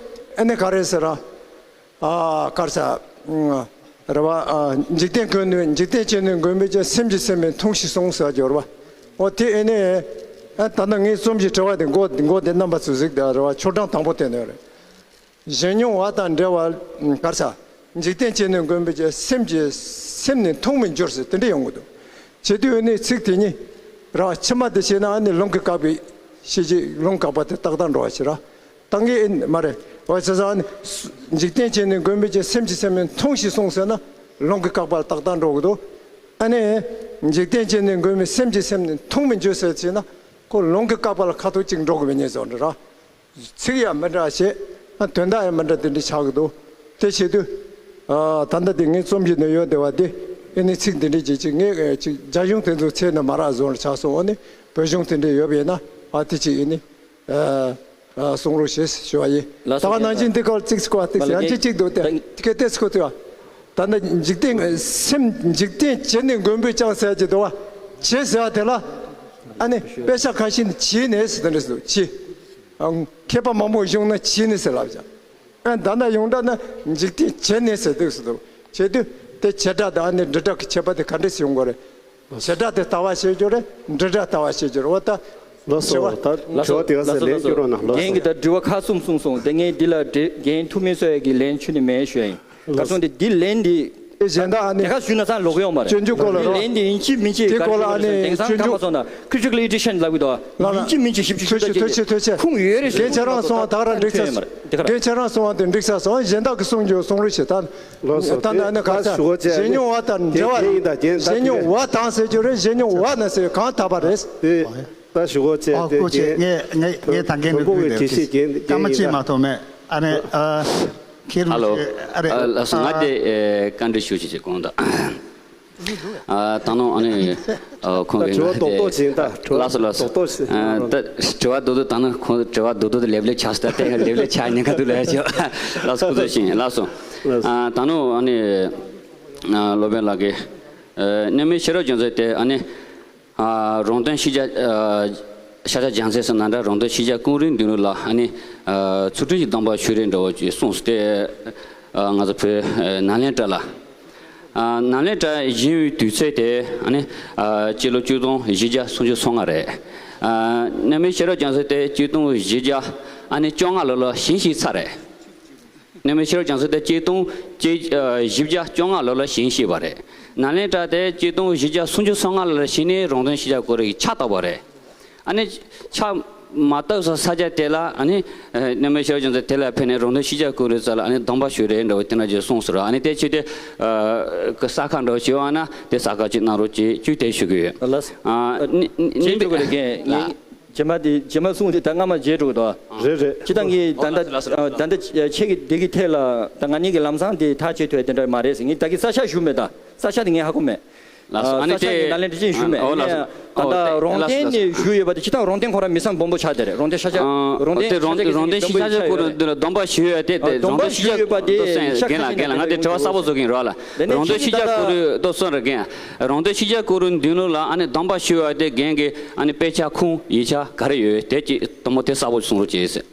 ཨ་ནི་ག་རེ་ཟེར་ར། ཨ་གར་ས་རེད་བ། འཇིག་རྟེན་མགོན་ནི་འཇིག་རྟེན་ཅན་ནི་མགོན་པོས་ཀྱང་སེམས་ཀྱི་སེམས་མིན་མཐོང་ཞེས་གསུངས་ཟེར་རྒྱུ་རེད་བ། འོ་དེ་ཨེ་ནས་ཨ་ད་ནི་ངས་རྩོམ་གྱི་དྲི་བ་དེ་མགོ་མགོ་དེ་རྣམ་པ་ཚོས་གཟིགས་དང་རེད་བ། ཆོག་གྲངས་དང་པོ་དེ་ནས་རེད། གཞན་ཉོན་བ་དང་འབྲེལ་བ་གར་ས། འཇིག་རྟེན་ཅན་ནི་མགོན་པོས་ཀྱང་སེམས་ཀྱི་སེམས་ནི་མཐོང་མི་འགྱུར་ཟེར་དེ་འདྲ་ཡོང་གི་འདུག་བྱེད་དུས་ཨེ་ནས་ཚིག་དེ་གཉིས་རེད་བ། ཕྱི་མ་དེ་བྱས་ན་ཨ་ནི་ལུང་གིས་བཀག་པའི་ཤེས་བྱེད་ལུང་བཀག་པ་དེ་ཏག་ཏག་འགྲོ་བ་ཞིག་རེད། ད་ངས་ཨེ་མ་རེད་བ། བྱས་ཙང་ནི་འཇིག་རྟེན་ཅན་ནི་མགོན་པོས་ཀྱང་སེམས་ཀྱི་སེམས་མིན་མཐོང་ཞེས་གསུངས་ཟེར་ན་ལུང་གིས་བཀག་པ་ལ་ཏག་ཏག་འགྲོ་གི་འདུག་ཨ་ནི་འཇིག་རྟེན་ཅན་ནི་མགོན་པོས་སེམས་ཀྱི་སེམས་ནི་མཐོང་མི་འགྱུར་ཟེར་བྱས་ན་ཁོ་ལུང་གིས་བཀག་པ་ལ་ཁ་ཐུག་ཅིག་འགྲོ་གི་མེད་ཉེས་བཟོ་འདྲ་ར། ཚིག་ཡང་མི་འདྲ་བྱས། དོན་དག་ཡང་མི་འདྲ་དེ་འདྲ་ཆགས་ཀྱི་འདུག་དེ་བྱེད་དུས། ད་ལྟ་དེ་ངའི་རྩོམ་གྱི་ནང་ཡོད་བསྡད་པ་དེ་ཨེ་ནི་ཚིག་འདི་འདྲའི་ཅིག་ཅིག་ངས་ཅིག་རྒྱ་གཞུང་དེ་ཚོ་ཚད་ནས་མ་རག་བཟོ་འདྲ་ཆགས་སོང་། འོ་ནི་བོད་གཞུང་དེ་འདྲ་ཡོད་པ་ཡིན་ན་ཨ་དེ་ཅིག་ཨེ་ནི་གསུང་རོགས་བྱེད་ཞུ་བ་ཡིན། ད་ག་ནང་བཞིན་འདི་སྐོར་ཚིག་ཚིག་པ་ཏིག་ཡང་ཅིག་ཅིག་འདུག་དེ་དེ་ག་དེ་ཚིག་པ་ཏིག་ཡང་། ད་ནི་འཇིག་རྟེན་སེམས་འཇིག་རྟེན་བྱེད་ནི་མགོན་པོས་ཀྱང་ཟེར་གྱི་འདུག་བ། བྱེད་ཟེར་བ་དེ་ལ་ཨ་ནི་དཔེ་ཆ་ཁ་ཤས་ནི་བྱེད་ནས་ཟེར་དེ་འདྲ་ཟེར་འདུག་བྱེད། མཁས་པ་མང་པོ་གཞུང་ན་བྱེད་ནས་ཟེར་ལབ་ཀྱང་། ཨ་ད་ནི་ཡོངས་གྲགས་ན་འཇིག་རྟེན་བྱེད་ནས་ཟེར་འདུག་ཟེར་འདུག་བྱེད་དུས་དེ་བྱེད་སྒྲ་དང་ཨ་ནི་འབྲི་སྒྲ་གི་ཁྱད་པར་དེ་ག་འདྲས་སེ་ཡོང་དགོས་རེད། བྱེད་སྒྲ་དེ་ལྟ་བ་བྱེད་རྒྱུ་རེད། འབྲི་སྒྲ་ལྟ་བ་བྱེད་རྒྱུ་རེད། འོ་ད། ལགས་སོ། དྲི་བ། ད་དྲི་བ་དེ་ག་ཚོད་ལན་སྐྱོན་རོགས་གནང་། ལགས་སོ། རྒན་གྱིས་ད་དྲི་བ་ཁག་གསུམ་གསུངས་སོང་། དེ་ངས་འདི་ལ་འགན་འཁྱེར་མི་བཟོ་ཡ་གི་ལན་ཆུ་ནི་མེད་ཞུ་ཡ་ཡིན། ག་སོང་དེ་འདི་ལན་འདི། ཨེ་གཞན་དག་ཨ་ནི། དེ་ག་ཞུས་ན་ཚང་ལོག་ཡོང་མ་རེད། སྤྱོད་འཇུག་སྐོར་ལ་རོ། ལན་འདི་ཡིན་གཅིག་མིན་གཅིག་དེ་སྐོར་ལ་ཨ་ནི་དེང་སང་སྤྱོད་ཁ་པ་འཇུག་སོང་ན་critical edition་ལབ་གི་འདུག་ལགས་ལགས། ཡིན་གཅིག་མིན་གཅིག་ཞིབ་ཞིབ་ཐོས་ཤིག་ཐོས་ཤིག་ཐོས་ཤིག་ཁུངས་ཡོད་རེད། རྒན་ཁྱེད་རང་གསུང་བ་ད་ག་རང་འགྲིག་ས། རྒན་ཁྱེད་རང་གསུང་བ་དེ་འགྲིག་ས་སོང་། གཞན་དག་གི་གསུང་རྒྱུ་གསུང་རོགས་བྱེད་ད། ལགས་སོ། ད་ནི་ཨ་ནི་ག་ས་གཞན་ཉོན་བ་དང་འབྲེལ་བ་རེད། གཞན་ཉོན་བ་དང་ཟེར་རྒྱུ་རེད། གཞན་ཉོན་བ་ན་ཟེར་གང་ཐ་བ་རེད། ད་ཞུ་གོ་ཅེས་ཨོ་དེ་སྐུ་མཁྱེན། རྒན་ངས་ངས་ངས་ད་རྒན་བོན་པོ་གི་དྲི་ཤེས་རྒན་སྐར་མ་གཅིག་མ་གཏོགས་མེད། ཨ་ནི་ཨ་ཁྱེད་ཧ་ལོ། རུ་ཨ་རེ། ལགས་སོ། ང་དེ་བཀའ་འདྲི་ཞུ་ཞེས་བྱས་གོང་དུ། ད་ནང་ཨ་ནི་ཁོང་གིས་དྲི་བ་རྡོག་རྡོག་བྱིན་ད། ལགས་སོ་ལགས་སོ། རྡོག་རྡོག་བྱིན། ད་དྲི་བ་རྡོག་རྡོག་ད་ནི་ཁོང་དྲི་བ་རྡོག་རྡོག་དེ་ལེབ་ལེབ་ཆགས་སོང་། ད་ལྟ་ཡང་ལེབ་ལེབ་ཆགས་ཉེན་ཁ་འདུག་ལབ་ཡ་ཅིག་ལགས་སོ། སྐུ་གཟུགས་བྱིན། ལགས་སོ། ད་ནང་ཨ་ནི་སློབ་དཔོན་ལགས་ཀྱིས་གནས་མལ་ཤེས་རབ་རྒྱ་མཚོ་དེ་ཨ་ནི། རོང་སྟོན་ཤེས་བྱ། ཤཱཀྱ་རྒྱལ་མཚན་ཟེར་ན་འདྲ། རོང་སྟོན་ཤེས་བྱ་ཀུན་རིག་འདུལ་ལུགས་ལ་ཨ་ནི་ཚུལ་ཁྲིམས་ཀྱི་སྡོམ་པ་ཞུས་རེད་འདྲ་བོ་ཅིག་གསུངས་སོང་། དེ་ང་ཚོ་བོད་ནཱ་ལེནྡྲ་ལ། ནཱ་ལེནྡྲ་བཞེངས་པའི་དུས་ཚོད་དེ་ཨ་ནི་སྤྱི་ལོ་ཆིག་སྟོང་བཞི་བརྒྱ་སུམ་ཅུ་སོ་ལྔ་རེད། གནས་མལ་ཤེས་རབ་རྒྱ་མཚོ་དེ་ཆིག་སྟོང་བཞི་བརྒྱ་ཨ་ནི་བཅོ་ལྔ་ལོ་ལ་བཞེངས་ཤིག་ཚར་རེད། གནས་མལ་ཤེས་རབ་རྒྱ་མཚོ་དེ་ཆིག་སྟོང་བཞི་བརྒྱ་བཅོ་ལྔ་ལོ་ལ་བཞེངས་ཤེས་པ་རེད། ནཱ་ལེནྡྲ་དེ་ཆིག་སྟོང་བཞི་བརྒྱ་སུམ་ཅུ་སོ་ལྔ་ལོ་ལ་བཞེངས་ནས་རོང་སྟོན་ཤེས་བྱ་ཀུན་རིག་ཕྱག་བཏབ་པ་རེད། ཨ་ནི་ཕྱག་མ་བཏབ་ས་ས་ཆ་དེ་ལ་ཨ་ནི་གནས་མལ་ཤེས་རབ་རྒྱ་མཚོ་དེ་ལ་ཕེབས་ནས་རོང་སྟོན་ཤེས་བྱ་ཀུན་རིག་རྩ་ལ་ཨ་ནི་སྡོམ་པ་ཞུས་རེད་འདྲ་བོ་དེ་འདྲ་ཅིག་གསུངས་སོང་ར། ཨ་ནི་དེ་ཆེད་དུ་གསལ་ཁ་འདྲ་བོ་ཞིག་ཡོད་ན་དེ་གསལ་ཁ་ཅིག་གནང་རོགས་ཅེས་ཅིག་དེ་ཞུ་གི་ཡོད། ལགས་སོ། ཨ་ནི་ནི་ནི་རྗེས་མ་དེ་རྗེས་མ་གསུངས་དེ་ད་སྔ་མ་བརྗེད་འགྲོ་གི་འདུག་རེད་རེད། སྤྱིར་བཏང་གི་ད་ལྟ་ད་ལྟ་ཁྱེད་ཀྱི་འདི་གི་ཐད་ལ་ད་ང་གཉིས་ཀྱི་ལམ་སང་དེ་ཐག་བཅད་ཐུབ་ཡ་དེ་འདྲ་མ་རེད་ཟེར། ངས་ད་གི་ས་ཆ་ཞུ་མེད། ད་ས་ཆ་དེ་ངས་ཧ་གོ་མེད། ལགས་སོ། ཨ་ནི་ས་ཆ་དེ་ནཱ་ལེནྡྲ་ཅན་ཞུ་མེད། ཨོ་ལགས་སོ། ད་ལྟ་རོང་སྟོན་ནས་ཞུ་ཡོད་པ་དེ་སྤྱིར་བཏང་རོང་སྟོན་ཁོ་རང་མི་སེམས་སྦོམ་པོ་ཆགས་བསྡད་རེད། རོང་སྟོན་ཤཱཀྱ་རོང་སྟོན་དེ་རོང་སྟོན་ཤཱཀྱ་ཀུན་རིག་འདི་ལ་སྡོམ་པ་ཞུ་ཡོད་དེ། དེ་རོང་སྟོན་ཤཱཀྱ་ཀུན་རིག་འདི་ལ་སྡོམ་པ་ཞུ་ཡོད་པ་དེ་རྒན་ལགས་རྒན་ལགས་ང་དེ་དྲི་བ་གསལ་པོ་བཟོ་གིན་རོགས་ལ། རོང་སྟོན་ཤཱཀྱ་ཀུན་རིག་ཏོ་སོན་རེ་རྒན། རོང་སྟོན་ཤཱཀྱ་ཀུན་རིག་འདུལ་ལུགས་ལ་ཨ་ནི་སྡོམ་པ་ཞུ་བ་དེ་རྒན་གྱི་ཨ་ནི་དཔེ་ཆ་ཁུངས་ཡིག་ཆ་ག་རེ་ཡོད་དེ་ཅིག་དུམ་བུ་དེ་གསལ་པོ་གསུང་རོགས་བྱེད་ཟེར།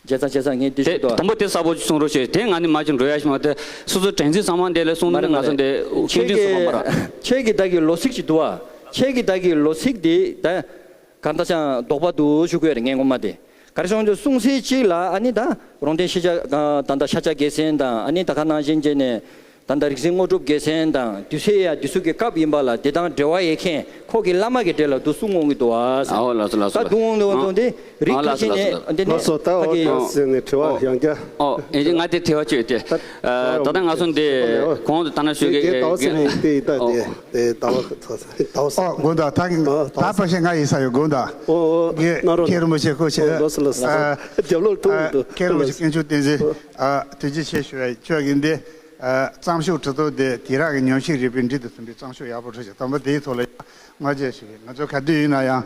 བྱས་ཙང་བྱས་ཙང་ངས་འདི་དེ་ཞུ་དོ། དུམ་བུ་དེ་གསལ་པོ་གསུང་རོགས་བྱེད། དེ་ང་ནི་མ་ཅིག་འགྲོ་ཡ་ཞིག་མ་དེ་སོ་སོ་དྲན་རྩིས་ཚང་མ་འདི་ལས་གསུང་མ་རེད། ནི་ང་ཚོ་འདི་ཁྱེད་ཀྱི་ཁྱེད་ཀྱི་ད་གི་ལོ་ཚིགས་ཅིག་འདུག་ཨ། ཁྱེད་ཀྱི་ད་གི་ལོ་ཚིགས་འདི་ད་གང་ལྟར་ཅང་དོགས་པ་འདུག་ཞུ་དགོས་རེད་ངས་ངོ་མ་དེ། ག་རེ་སོང་ཅིག་གསུང་ཚིག་གཅིག་ལ་ཨ་ནི་ད་རོང་སྟོན་ཤཱཀྱ་ད་ད་ཤཱཀྱ་རྒྱལ་མཚན་དང་ཨ་ནི་ད་ག་ནང་བཞིན་བྱས་ནས། ད་ལྟ་རིག་འཛིན་དངོས་གྲུབ་རྒྱལ་མཚན་དང་དུས་ཚོད་ཡ་དུས་ཚོད་ཀྱི་སྐབས་ཡིན་པ་ལ་དེ་དང་འབྲེལ་བ་ཡོད་མཁན་ཁོ་གི་བླ་མ་གི་གྲས་ལ་འདུག་གསུང་འོང་གི་འདུག་བ། ཨ་ཨོ་ལགས་སོ་ལགས་སོ། ད་འདུག་འོང་འདུག་འོང་འདུག་འདི་རིགས་ཨ་ཁ་ལགས་སོ་ཤས་ལགས་ནས་སོ། འདི་ནས་ལགས་སོ། ད་འོ་ཕ་གི་ད་ཟེར་ནས་དྲི་བ་ཡང་བསྐྱར། ཨོ་ཨེ་ཅེ་ང་དེ་དྲི་བ་བཅོས་ཏེ། ད་ད་ལྟ་ང་ཚོ་འདི་གོང་དུ་ད་ན་ཞུ་གི་དེ་ད་ཟེར་ནས་དེ་ད་དེ་དེ་ད་ད་ཟེར་ཨོ་དགོངས་དག་ད་ད་ད་ཕ་ཤེ་ང་ཡི་ས་ཡོད་དགོངས་དག་ཨོ་ཨོ་གི་ན་རོ་ཁྱེད་རིན་པོ་ཆེ་ཁོ་ཆེ་ལགས་སོ་ལགས་སོ། རྒྱབ་ལོག་ཐུག་འདུག་ཁྱེད་རིན་པོ་ཆེ་དཀོན་མཆོག་བསྟན་འཛིན། ཨ། ཐུགས་རྗེ་ཆེ་ཞུ་བའི་ཁྱོད་ཀྱིས་འདི། ཨ། གཙང་ཤོག་ཁྲི་ཐོག་དེ་དུས་རབས་ཀྱི་ཉམས་ཞིབ་རིག་པའི་འགྲན་བསྡུར་དུ་འདི་གཙང་ཤོག་ཡག་པོ་འགྲོ་ཞིང་དམ་པ་དེའི་ཐོག་ལ་ཡང་བསྔགས་བརྗོད་ཞུ་གི། ང་ཚོ་ག་དུས་ཡིན་ན་ཡང་།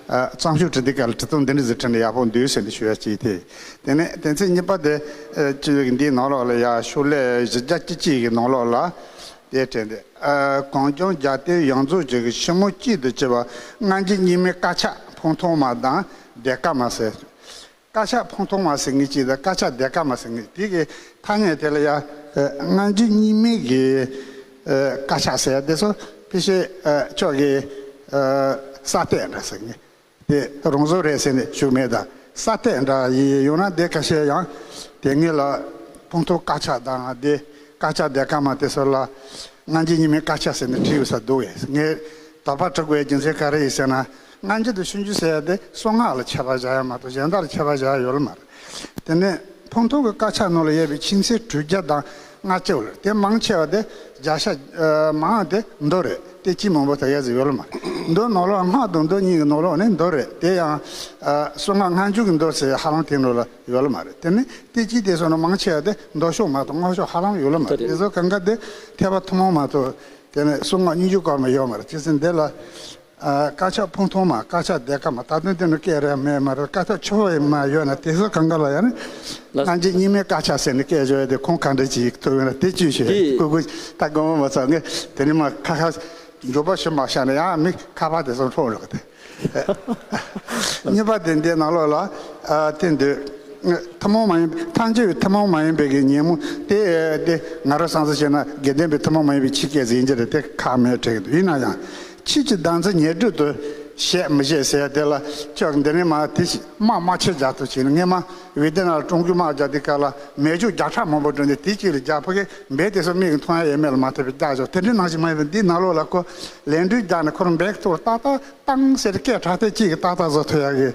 ཨ། གཙང་ཤོག་ཁྲི་འདི་ག་ལ་ཁྲི་སྟོང་འདི་འདྲ་ཟིག་ཁྲི་ནས་ཡག་པོ་འདུག་ཟེར་ནས་ཞུ་ཡ་ཅིག་དེ། དེ་ནས་དེ་ཚེ་གཉིས་པ་དེ། ཨ། ཅི་ཡོད་ཀྱི་འདིའི་ནང་ལོགས་ལ་ཡ་ཤོག་ལྷེ་བཞི་བརྒྱ་བཅུ་གཅིག་གི་ནང་ལོགས་ལ། དེ་དྲན་ཏེ། ཨ། གངས་ལྗོངས་རྒྱལ་བསྟན་ཡོངས་རྫོགས་ཀྱི་ཕྱི་མོ་གཅིག་ཏུ་གྱུར་པ་སྔ་འགྱུར་རྙིང་མའི་དཀར་ཆག་འཕང་ཐང་མ་དང་ལྡན་དཀར་མ་ཟེར། དཀར་ཆག་འཕང་ཐང་མ་ཟེར་མཁན་གཅིག་དང་དཀར་ཆག་ལྡན་དཀར་མ་ཟེར་མཁན་དེ་གི་ཐ་སྙད་དེ་ལ་ཡང་། ཨ། སྔ་འགྱུར་རྙིང་མའི་གི། ཨ། དཀར་ཆག་ཟེར་ཡ་དེ་ཚོ་ཕལ་ཆེར། ཨ། ཁྱོད་ཀྱི། ཨ། ས་སྟེགས་འདྲ་ཟེར་མཁན་དེ་རང་བཟོ་རེད་ཟེར་ནས་ཞུགས་མེད་ད། ས་སྟེགས་འདྲ་ཡིན་ཡང་ན་དེ་ཁ་ཤས་ཡང་དེ་སྔོན་ལ་འཕང་ཐང་དཀར་ཆག་དང་དེ་དཀར་ཆག་ལྡན་དཀར་མ་དེ་ཚོ་ལ་སྔ་འགྱུར་རྙིང་མའི་དཀར་ཆག་ཟེར་ནས་བྲིས་ཡོད་ས་འདུག་གས། ངས་དོགས་པ་དྲི་དགོས་རྒྱུ་མཚན་ག་རེ་ཡིན་ཟེར་ན། སྔ་འགྱུར་དང་ཕྱི་འགྱུར་ཟེར་ཡ་དེ་གསང་སྔགས་ལ་ཁྱད་པར་བཞག་ཡ་མ་གཏོགས་གཞན་དག་ལ་ཁྱད་པར་བཞག་ཡ་ཡོད་ལ་མ་རེད། དེ་ནས་འཕང་ཐང་གི་དཀར་ཆག་ནང་ལ་ཡོད་པའི་ཆོས་ཚན་དྲུག་བརྒྱ་དང་ལྔ་བཅུ་ལ་དེ་མང་ཆེ་བ་དེ་བརྒྱ་ཆ་མང་དེ་མདོ་རེད། དེ་གཅིག་མང་པོ་དེ་ཡ་ཟིག་ཡོད་ལ་མ་རེད། མདོ་ནང་ལོགས་སྔགས་དང་མདོ་གཉིས་ཀྱི་ནང་ལོགས་ནས་མདོ་རེད། དེ་ཡང་གསང་སྔགས་སྔ་འགྱུར་གྱི་མདོ་ཟེར་ཧ་ལམ་དེ་ནང་ལ་ཡོད་ལ་མ་རེད། དེ་ནས་དེ་གཅིག་དེ་སོང་ན་མང་ཆེ་བ་དེ་མདོ་ཕྱོགས་མ་གཏོགས་སྔགས་ཕྱོགས་ཧ་ལམ་ཡོད་ལ་མ་རེད། དེ་ཚོ་གང་ག་དེ་ཐེག་པ་ཐུན་མོང་མ་གཏོགས་དེ་ནས་གསང་སྔགས་སྙན་བརྒྱུད་བཀའ་མ་ཡོད་མ་རེད། བྱས་ཙང་འདི་ལ། ཨ། དཀར་ཆག་འཕང་ཐང་མ་དཀར་ཆག་ལྡན་དཀར་མ། ད་དུང་དེ་ནི་སྐད་རེད་མེད་མ་རེད། དཀར་ཆག་ཆུ་བོ་ཡིན་མ་ཡོད་ན་དེ་ཚོ་གང་ག་ལ་ཡང་ནི་ལགས། སྔ་འགྱུར་རྙིང་མའི་དཀར་ཆག་ཟེར་ནས་སྐད་བརྗོད་ཡ་དེ་ཁུངས་ག་འདྲ་ཅིག་ཐུབ་ཡོད་ན་དེ་བཅོས་བྱས་འདི་ཀུ་ཀུ་ད་དགོངས་པ་མ་ཚོམ། ངས་དེ་ནི་མ་ཁ་ཁ་མགྱོགས་པོ་ཞིག་མ་བཤད་ན་ཡང་མི་ཁ་པར་དེ་ཚོ་འཕྲོག་རོགས་དེ། གཉིས་པ་དེ་འདི་ནང་ལོགས་ལ། ཨ། དེ་འདོད། ཐུན་མོང་མ་ཡིན་ཐལ་འགྱུར་བའི་ཐུན་མོང་མ་ཡིན་པའི་གི་ཉོན་མོངས་དེ་དེ་ང་རང་བསམ་ཚུལ་བྱས་ན་དགེ་ལྡན་པའི་ཐུན་མོང་མ་ཡིན་པའི་ཆོས་སྐད་ཟིག་ཡིན་གྱི་རེད། དེ་ཁག་མེད་དྲན་གྱི་འདུག་ཡིན་ན་ཡང་ཆོས་ཀྱི་བདག་འཛིན་ཉེར་སྒྲིབ་ཏུ་བཤད་མི་བཤད་ཟེར་ཡ་དེ་ལ་ཁྱོད་འདི་ནས་མ་དེ་ཞིག་དམག་དམག་ཆེ་རྒྱག་ཐུབ་བྱས་ནས། སྔས་མ་ཝེ་ཏི་ནམ་ལ་ཀྲུང་གོས་དམག་རྒྱག་དུས་སྐབས་ལ་མེ་སྒྱོགས་བརྒྱ་ཕྲག་མང་པོ་བསྒྲོན་ཏེ་དེ་གཅིག་ལ་རྒྱག་ཕོད་ཀྱི་འབད་དེ་ཚོ་མིག་གིས་མཐོང་ཡ་ཡོད་མེད་ལ་མ་ལྟོས་པའི་རྒྱག་ཆོག་དེ་འདྲའི་ནང་བཞིན་མ་ཡིན་པར་འདིའི་ནང་ལོགས་ལ་ཁོ་ལན་འགྲུལ་རྒྱག་ནས་ཁོ་རང་འབད་ཐུབ་ཏག་ཏག་བཏང་ཟེར་སྐད་གྲགས་ཏེ་གཅིག་གིས་ཏག་ཏག་བཟོ་ཐུབ་ཡ་གི།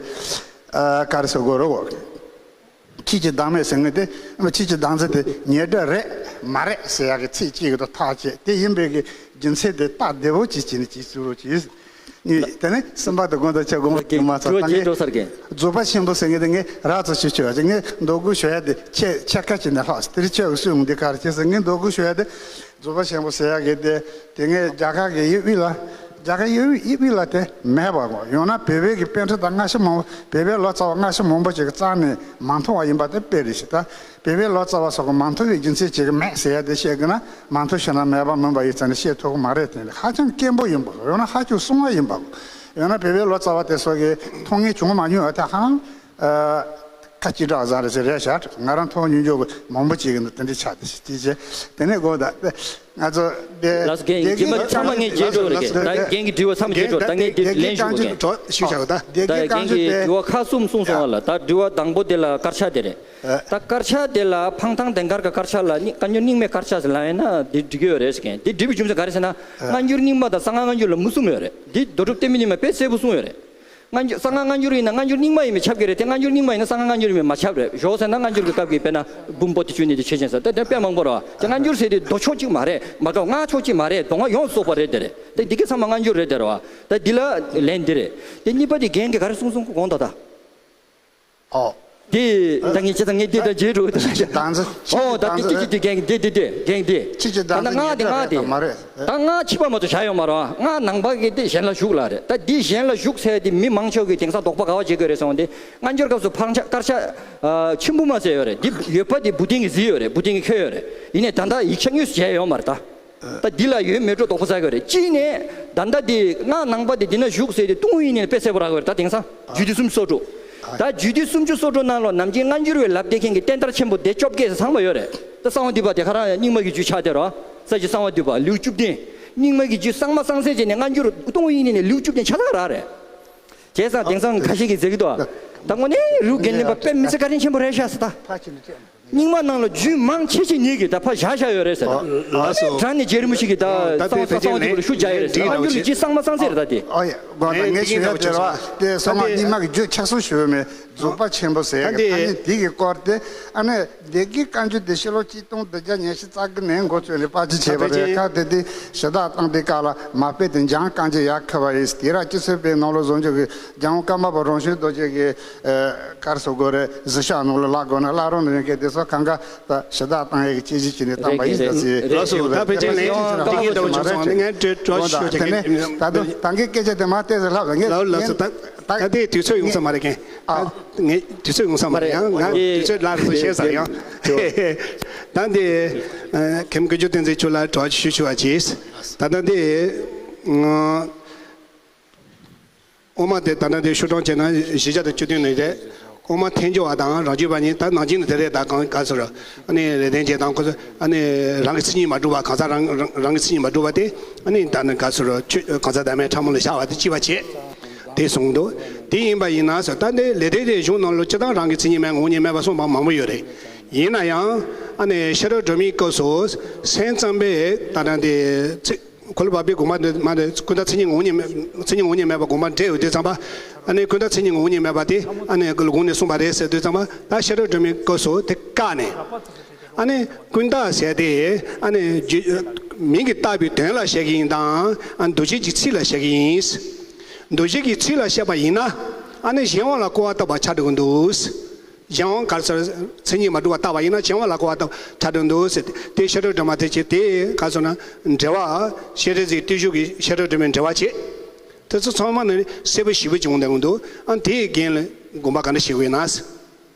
ཨ། ག་རེ་ཟེར་དགོས་རེད་གོ། ཆོས་ཀྱི་བདག་མེད་ཟེར་མཁན་དེ། ཆོས་ཀྱི་བདག་འཛིན་དེ་ཉེར་སྒྲིབ་རེད་མ་རེད་ཟེར་ཡག་གི་ཚིག་གཅིག་གི་ཐོག་ཐག་བཅད་དེ་ཡིན་པའི་གི་རྒྱུ་མཚན་དེ་སྟབས་བདེ་པོ་ཅིག་བྱས་ནས་ཅིག་བཟོ་རོགས་གྱིས། གཉིས། དེ་ནས་གསུམ་པ་དེ་དགོངས་དག་ཆེ་དགོངས་པ་ཁྱེད་མ་ཚོར་ད་ངས་རྫོགས་པ་ཆེན་པོ་ཟེར་མཁན་དེ་ངས་རགས་ཙམ་ཞུ་ཆོག་ཅིག་ངས་འདོད་དགུ་ཞུ་ཡ་དེ་ཆེ་ཆེ་ཁ་ཅིག་ནས་ལྷག་དེ་རིང་ཆེ་བའི་སུས་འོང་དེ་ག་རེ་བྱས་ཟེར། ངས་འདོད་དགུ་ཞུ་ཡ་དེ། རྫོགས་པ་ཆེན་པོ་ཟེར་ཡག་གི་དེ། དེ་ངས་རྒྱ་གར་གི་དབྱིན་ཡིག་ལ། རྒྱ་གར་དབྱིན་ཡིག་ལ་དེ་མེད་པ་གོ། ཡང་ན་བོད་པའི་གི་པཎ་གྲུབ་དང་སྔ་ཕྱི་མང་པོ། བོད་པའི་ལོ་ཙཱ་བ་སྔ་ཕྱི་མང་པོ་ཞིག་གིས་རྩ་ནས་མ་མཐོང་བ་ཡིན་པ་དེ་དཔེ་རེད་ཞེས། ད་བོད་པའི་ལོ་ཙཱ་བ་སོགས་ཀྱིས་མ་མཐོང་བའི་རྒྱུ་མཚན་ཅིག་གིས་མེད་ཟེར་ཡ་དེ་བཤད་དགོས་ན། མ་མཐོང་ཞེ་ན་མེད་པ་མིན་པ་ཡིན་ཙང་ནས་བཤད་ཐུབ་ཀྱི་མ་རེད། དེ་ནི་ཧ་ཅང་དཀོན་པོ་ཡིན་པ་གོ། ཡང་ན་ཧ་ཅང་གསང་བ་ཡིན་པ་གོ། ཡང་ན་བོད་པའི་ལོ་ཙཱ་བ་དེ་སོགས་ཀྱིས་མཐོང་མཁན་བྱུང་མ་མྱོང་བ་དེ་ཧ་ལམ། ཨ། ཁ་ཅིག་གྲགས་བཟང་རེད་ཟེར་རེད་ཤག་ང་རང་མཐོང་མྱོང་ཆོག་གི་མང་པོ་ཅིག་གི་ནང་དེ་འདྲ་ཆགས་ཏེ་ཅི་བྱེད། དེ་ནས་དགོངས་དག་ང་ཚོ་དེ། ལགས་སོ། རྒན་རྒན་པ་ཚང་མ་ངས་བརྗེད་འགྲོ་རེད། ད་རྒན་གྱི་དྲི་བ་མཚམས་བརྗེད་འགྲོ། ད་ངས་དེ་ལན་ཞུ་དགོས། རྒན། ཞུ་བྱ་བ་ད། ད་རྒན་གྱིས་དྲི་བ་ཁག་གསུམ་གསུངས་སོང་བ་ལ། ད་དྲི་བ་དང་པོ་དེ་ལ་དཀར་ཆག་དེ་རེད། ད་དཀར་ཆག་དེ་ལ་འཕང་ཐང་ལྡན་དཀར་ག་དཀར་ཆག་ལ་སྔ་འགྱུར་རྙིང་མའི་དཀར་ཆག་ཟེར་ལབ་ཡིན་ན་དེ་འགྲིག་གི་ཡོད་རེད་ཟེར་མཁན་དེ་འགྲིག་པའི་རྒྱུ་མཚན་ག་རེ་ཟེར་ན། སྔ་འགྱུར་རྙིང་མ་དང་གསང་སྔགས་སྔ་འགྱུར་ལ་མུ་གསུམ་ཡོད་རེད། འདི་རྡོ་གྲུབ་བསྟན་པའི་ཉི་མས་དཔེ་གསལ་པོ་གསུངས་ཡོད་རེད། སྔ་འགྱུར། གསང་སྔགས་སྔ་འགྱུར་ཡིན་ན་སྔ་འགྱུར་རྙིང་མ་ཡིན་པས་ཁྱབ་ཀྱི་རེད་དེ། སྔ་འགྱུར་རྙིང་མ་ཡིན་ན་གསང་སྔགས་སྔ་འགྱུར་ཡིན་པས་མ་ཁྱབ་རེད། ཞོག་ཟེར་ན་སྔ་འགྱུར་གྱི་སྐབས་ཀྱི་དཔེར་ན་འབུམ་པོ་ཏི་ཆོས་ཉིད་དེ་ཆོས་ཅན་ཟེར་དེ་དེ་དཔེ་མང་པོ་རེད་བ། དེ་སྔ་འགྱུར་ཟེར་དེ་མདོ་ཕྱོགས་གཅིག་མ་རེད། མ་གཏོགས་སྔགས་ཕྱོགས་གཅིག་མ་རེད། མདོ་སྔགས་ཡོངས་སུ་རྫོགས་པ་རེད་དེ་རེད། དེ་འདི་གའི་ཚང་མ་སྔ་འགྱུར་རེད་དེ་རེད་བ། ད་འདི་ལ་ལན་འདི་རེད། དེ་གཉིས་པ་དེ་རྒན་གྱིས་ག་རེ་གསུངས་སོང་དགོངས་དག་ད། ཨོ། དེ་ད་ངས་ཅི་ད་ངས་འདི་ད་བརྗེད་འགྲོ་ད། ཆོས་ཀྱི་བདག་འཛིན། ཨོ། ད་འདི་འདི་འདི་རྒན་འདི་འདི་འདི་རྒན་འདི། ཆོས་ཀྱི་བདག་འཛིན་ཉེར་སྒྲིབ་རེད་དམ་མ་རེད། ད་སྔགས་ཕྱི་པ་མ་གཏོགས་བཞག་ཡོད་མ་རེད་བ། སྔགས་ནང་པ་གི་དེ་གཞན་ལ་ཞུགས་ལ་རེད། ད་འདི་གཞན་ལ་ཞུགས་ཟེར་དེ་མི་མང་ཤོས་ཀྱིས་དེང་སང་དོགས་པ་ག་བ་བྱེད་དགོས་རེད་ཟེར་བ་འདི། སྔ་འགྱུར་སྐབས་སུ་འཕང་ཆག་དཀར་ཆག་ཨ། ཆུན་པོ་མ་ཟེར་ཡོད་རེད། འདི་ཡོད་པ་དེ་བུ་སྟོན་གྱིས་གཟིགས་ཡོད་རེད། བུ་སྟོན་གྱིས་འཁྱོལ་ཡོད་རེད། ཡིན་ནའི་ད་ལྟ་ཡིག་ཆ་དངོས་སུ་མཇལ་ཡོད་མ་རེད་ད། ད་འདི་ལ་ཡོད་མེད་འགྲོ་དོགས་པ་ཟ་གི་རེད། གཅིག་ནས་ད་ལྟ་འདི་སྔགས་ནང་པ་དེ་འདི་ན་བཞུགས་ཟེར་དེ་ཏུང་ཧྥུ་ཡིན་ནས་དཔེ་གསལ་པོ་རག་གི་རེད། ད་དེང་སང་རྒྱུད་སྡེ་སུམ་ཅུ་སོ་དྲུག་ད་རྒྱུད་སྡེ་སུམ་ཅུ་སོ་དྲུག་ནང་ལོགས་ནམ་རྒྱུན་སྔ་འགྱུར་བའི་ལབ་བསྡད་མཁན་གྱི་བསྟན་དར་ཆེན་པོ་སྡེ་བཅོ་བརྒྱད་ཟེར་ཚང་མ་ཡོད་རེད། ད་གསང་བ་འདུས་པ་དེ་ག་རང་ཡང་རྙིང་མ་གི་རྒྱུད་ཆགས་བསྡད་རོ། ས་བཅད་གསང་བ་འདུས་པ་ལེའུ་བཅུ་བདུན། རྙིང་མ་གི་རྒྱུད་གཙང་མ་གཙང་སེལ་བྱས་ནས་སྔ་འགྱུར་ཏུང་ཧྥུ་ཡིན་ནས་ལེའུ་བཅུ་བདུན་ཆ་ཚང་རག་རེད། བྱས་ཙང་དེང་སང་ཁ་ཤས་ཀྱིས་ཟེར་གྱི་འདུག་ད་དངོས་གནས་རུ་རྒན་གླིང་པ་དཔེ་མི་སྲིད་བཀའ་དྲིན་ཆེན་པོ་རེད་ཤག་ཟེར་ད། རྙིང་མ་ནང་ལ་རྒྱུད་མང་ཆེ་ཤོས་ཉིད་ཀྱིས་ད་ཕར་བཞག་བཞག་ཡོད་རེད་ཟེར། ད་ལགས་སོ། དྲང་ནས་རྗེ་རིན་པོ་ཆེ་གིས་ད་ད་གསང་བ་དེ་གསང་བ་དེ་ལ་ཤུགས་རྒྱག་ཡོད་རེད་ཟེར། འགྲིག་གནང་བ་བྱུང་། དེ་གསང་མ་གསང་ཚད་རེད། ད་དེ་ཨོ་ཡ། དགོངས་དག་ངས་ཞུ་ཡ་དེ་རེད་བ། དེ་གསང་བ་རྙིང་མ་གི་རྒྱུད་ཆགས་སོང་ཞུ་བ་མེད། རྫོགས་པ་ཆེན་པོ་ཟེར་ཡ་གི་ཐ་སྙད་དེ་གི་སྐོར་དེ། ཨ་ནི་སྡེ་དགེ་བཀའ་འགྱུར་དེ་ཕྱི་ལོ་གཅིག་སྟོང་བདུན་བརྒྱ་ཉི་ཤུ་རྩ་དགུ་ནས་འགོ་བཙུགས་ནས་ཕལ་ཆེར་བྱས་པ་རེད། སྐབས་དེ་དུས་ཞུ་དག་བཏང་དུས་སྐབས་ལ་མ་དཔེ་དེ་འཇང་བཀའ་འགྱུར་ཡར་ཁུར་བ་ཡིན། དེ་ར་སྤྱི་ཚོགས་པའི་ནང་ལོགས་བཟོ་འཇོག་གི་འཇང་ཀརྨ་པ་རང་བྱུང་རྡོ་རྗེ་གི་ག་རེ་ཟེར་དགོས་རེད། གཟིགས་ཞིབ་ནང་ལ་བཀླག་དགོས་ན་བཀླག་རོགས་གནང་ཡོད་མཁན་དེ་ཚོ་གང་ག་ད་ཞུ་དག་བཏང་ཡས་ཀྱི་དཔྱད་གཞི་བྱས་ནས་བཏང་པ་ཡིན། ད་ཅི་ལགས་སོ། ད་ཕལ་ཆེར་ལན་འདི་གའི་འདྲ་བོ་བྱུང་སོང་། ངས་དྲི་དྲི་བ་ཞུ་ཆོག་གི། ད་དུང་ད་གིན་སྐད་ཆ་དེ་མ་བལྟས་ཟེར་ལབ་ལ། ངས་ལགས་ལགས་སོ། ད་ད་དེ་དུས་ཚོད་ཡོང་ས་མ་རེད་མཁན། ཨ། ངས་དུས་ཚོད་ཡོང་ས་མ་རེད། ཡང་ང་དུས་ཚོད་ལ་རེ་ཟུང་བཤད་ས་ཡང་། ད་འདི་མཁན་དཀོན་མཆོག་བསྟན་འཛིན་ཁྱོད་ལ་དྲི་བ་ཞུ་ཆོག་པ་གྱིས། ད་ལྟ་འདི་ཨོ་མ་དེ་ད་ལྟ་འདི་ཤོག་གྲངས་བྱས་ན་བཞི་བརྒྱ་དང་བཅུ་བདུན་ནས་རེད། ཨོ་མ་ཐལ་འགྱུར་བ་དང་རང་རྒྱུད་པ་གཉིས། ད་ནང་བཞིན་དེ་རེད། ད་གང་ག་ཚོད་རེད། ཨ་ནི་ལེགས་ལྡན་འབྱེད་དང་ཁོ་ཚོ་ཨ་ནི་རང་གི་མཚན་ཉིད་མ་གྲུབ་པ། གང་ཟག་རང་རང་རང་གི་མཚན་ཉིད་མ་གྲུབ་པ་དེ། ཨ་ནི་ད་ནི་ག་ཚོད་རེད། ཆོས་གང་ཟག་བདག་མེད་ཕྲ་མོ་ལ་བཞག་པ་དེ་གཅིག་པ་བྱས། དེ་གསུངས་འདུག་དེ་ཡིན་པ་ཡིན་ན་ཟེར། ད་འདི་ལེགས་ལྡན་འབྱེད་གཞུང་ནང་ལ་སྤྱིར་བཏང་རང་གི་མཚན་ཉིད་མེད་ངོ་བོ་ཉིད་མེད་པ་གསུངས་པ་མང་པོ་ཡོད་རེད། ཡིན་ན་ཡང་ཨ་ནི་ཤེས་རབ་སྒྲོན་མེའི་སྐབས་སུ་སེམས་ཙམ་པས་ད་ལྟ་འདི་ཚིག་ཁོ་ལ་བབ་པའི་དགོངས་པ་འདི་མ་རེད། ཀུན་བརྟགས་མཚན་ཉིད་ངོ་བོ་ཉིད་མེད། མཚན་ཉིད་ངོ་བོ་ཉིད་མེད་པ་དགོངས་པ་འགྲེལ་ཡོད་དུས་ཙམ་པ། ཨ་ནི་ཀུན་བརྟགས་མཚན་ཉིད་ངོ་བོ་ཉིད་མེད་པ་དེ་ཨ་ནི་ཀུན་ལ་དགོངས་ནས་གསུངས་པ་རེད་ཟེར་དུས་ཙམ་པ། ད་ཤེས་རབ་སྒྲོན་མེའི་སྐབས་སུ་དེ་བཀག་ནས། ཨ་ནི་ཀུན་བརྟགས་ཟེར་དེ་ཨ་ནི་རྒྱུ་མིང་གིས་བཏགས་པའི་དོན་ལ་བཞག་གི་ཡིན་དང་། ཨ་འདུ་བྱེད་ཀྱི་ཚིག་ལ་བཞག་གི་ཡིན། འདུ་བྱེད་ཀྱི་ཚིག་ལ་བཞག་པ་ཡིན་ན། ཨ་ནི་གཞན་དབང་ལ་སྐུར་བ་བཏབ་པ་ཆགས་འགྲོ་གི་འདུག་གཞན་དབང་ག་རེ་ཟེར། མཚན་ཉིད་མ་གྲུབ་པ་བཏགས་པ་ཡིན་ན་གཞན་དབང་ལ་སྐུར་བ་བཏབ་ཆགས་འགྲོ་འདུག་ཟེར་ཏེ། དེ་ཤེས་རབ་སྒྲོན་མ་དེ་བྱས་དེ་ག་རེ་ཟེར་ན་འགྲེལ་བ། ཤེས་རབ་ཟེར་བརྟུལ་ཞུགས་ཀྱི་ཤེས་རབ་སྒྲོན་མའི་འགྲེལ་བ་བྱས། དེ་ཚོ་ཚང་མ་ནི་གསལ་པོ་ཞེ་པོ་ཅིག་འོང་བསྡད་ཀྱི་འདུག་ཨ་དེའི་རྒན་ལ་དགོངས་པ་ག་འདྲ་བཞེས་དགོས་ན།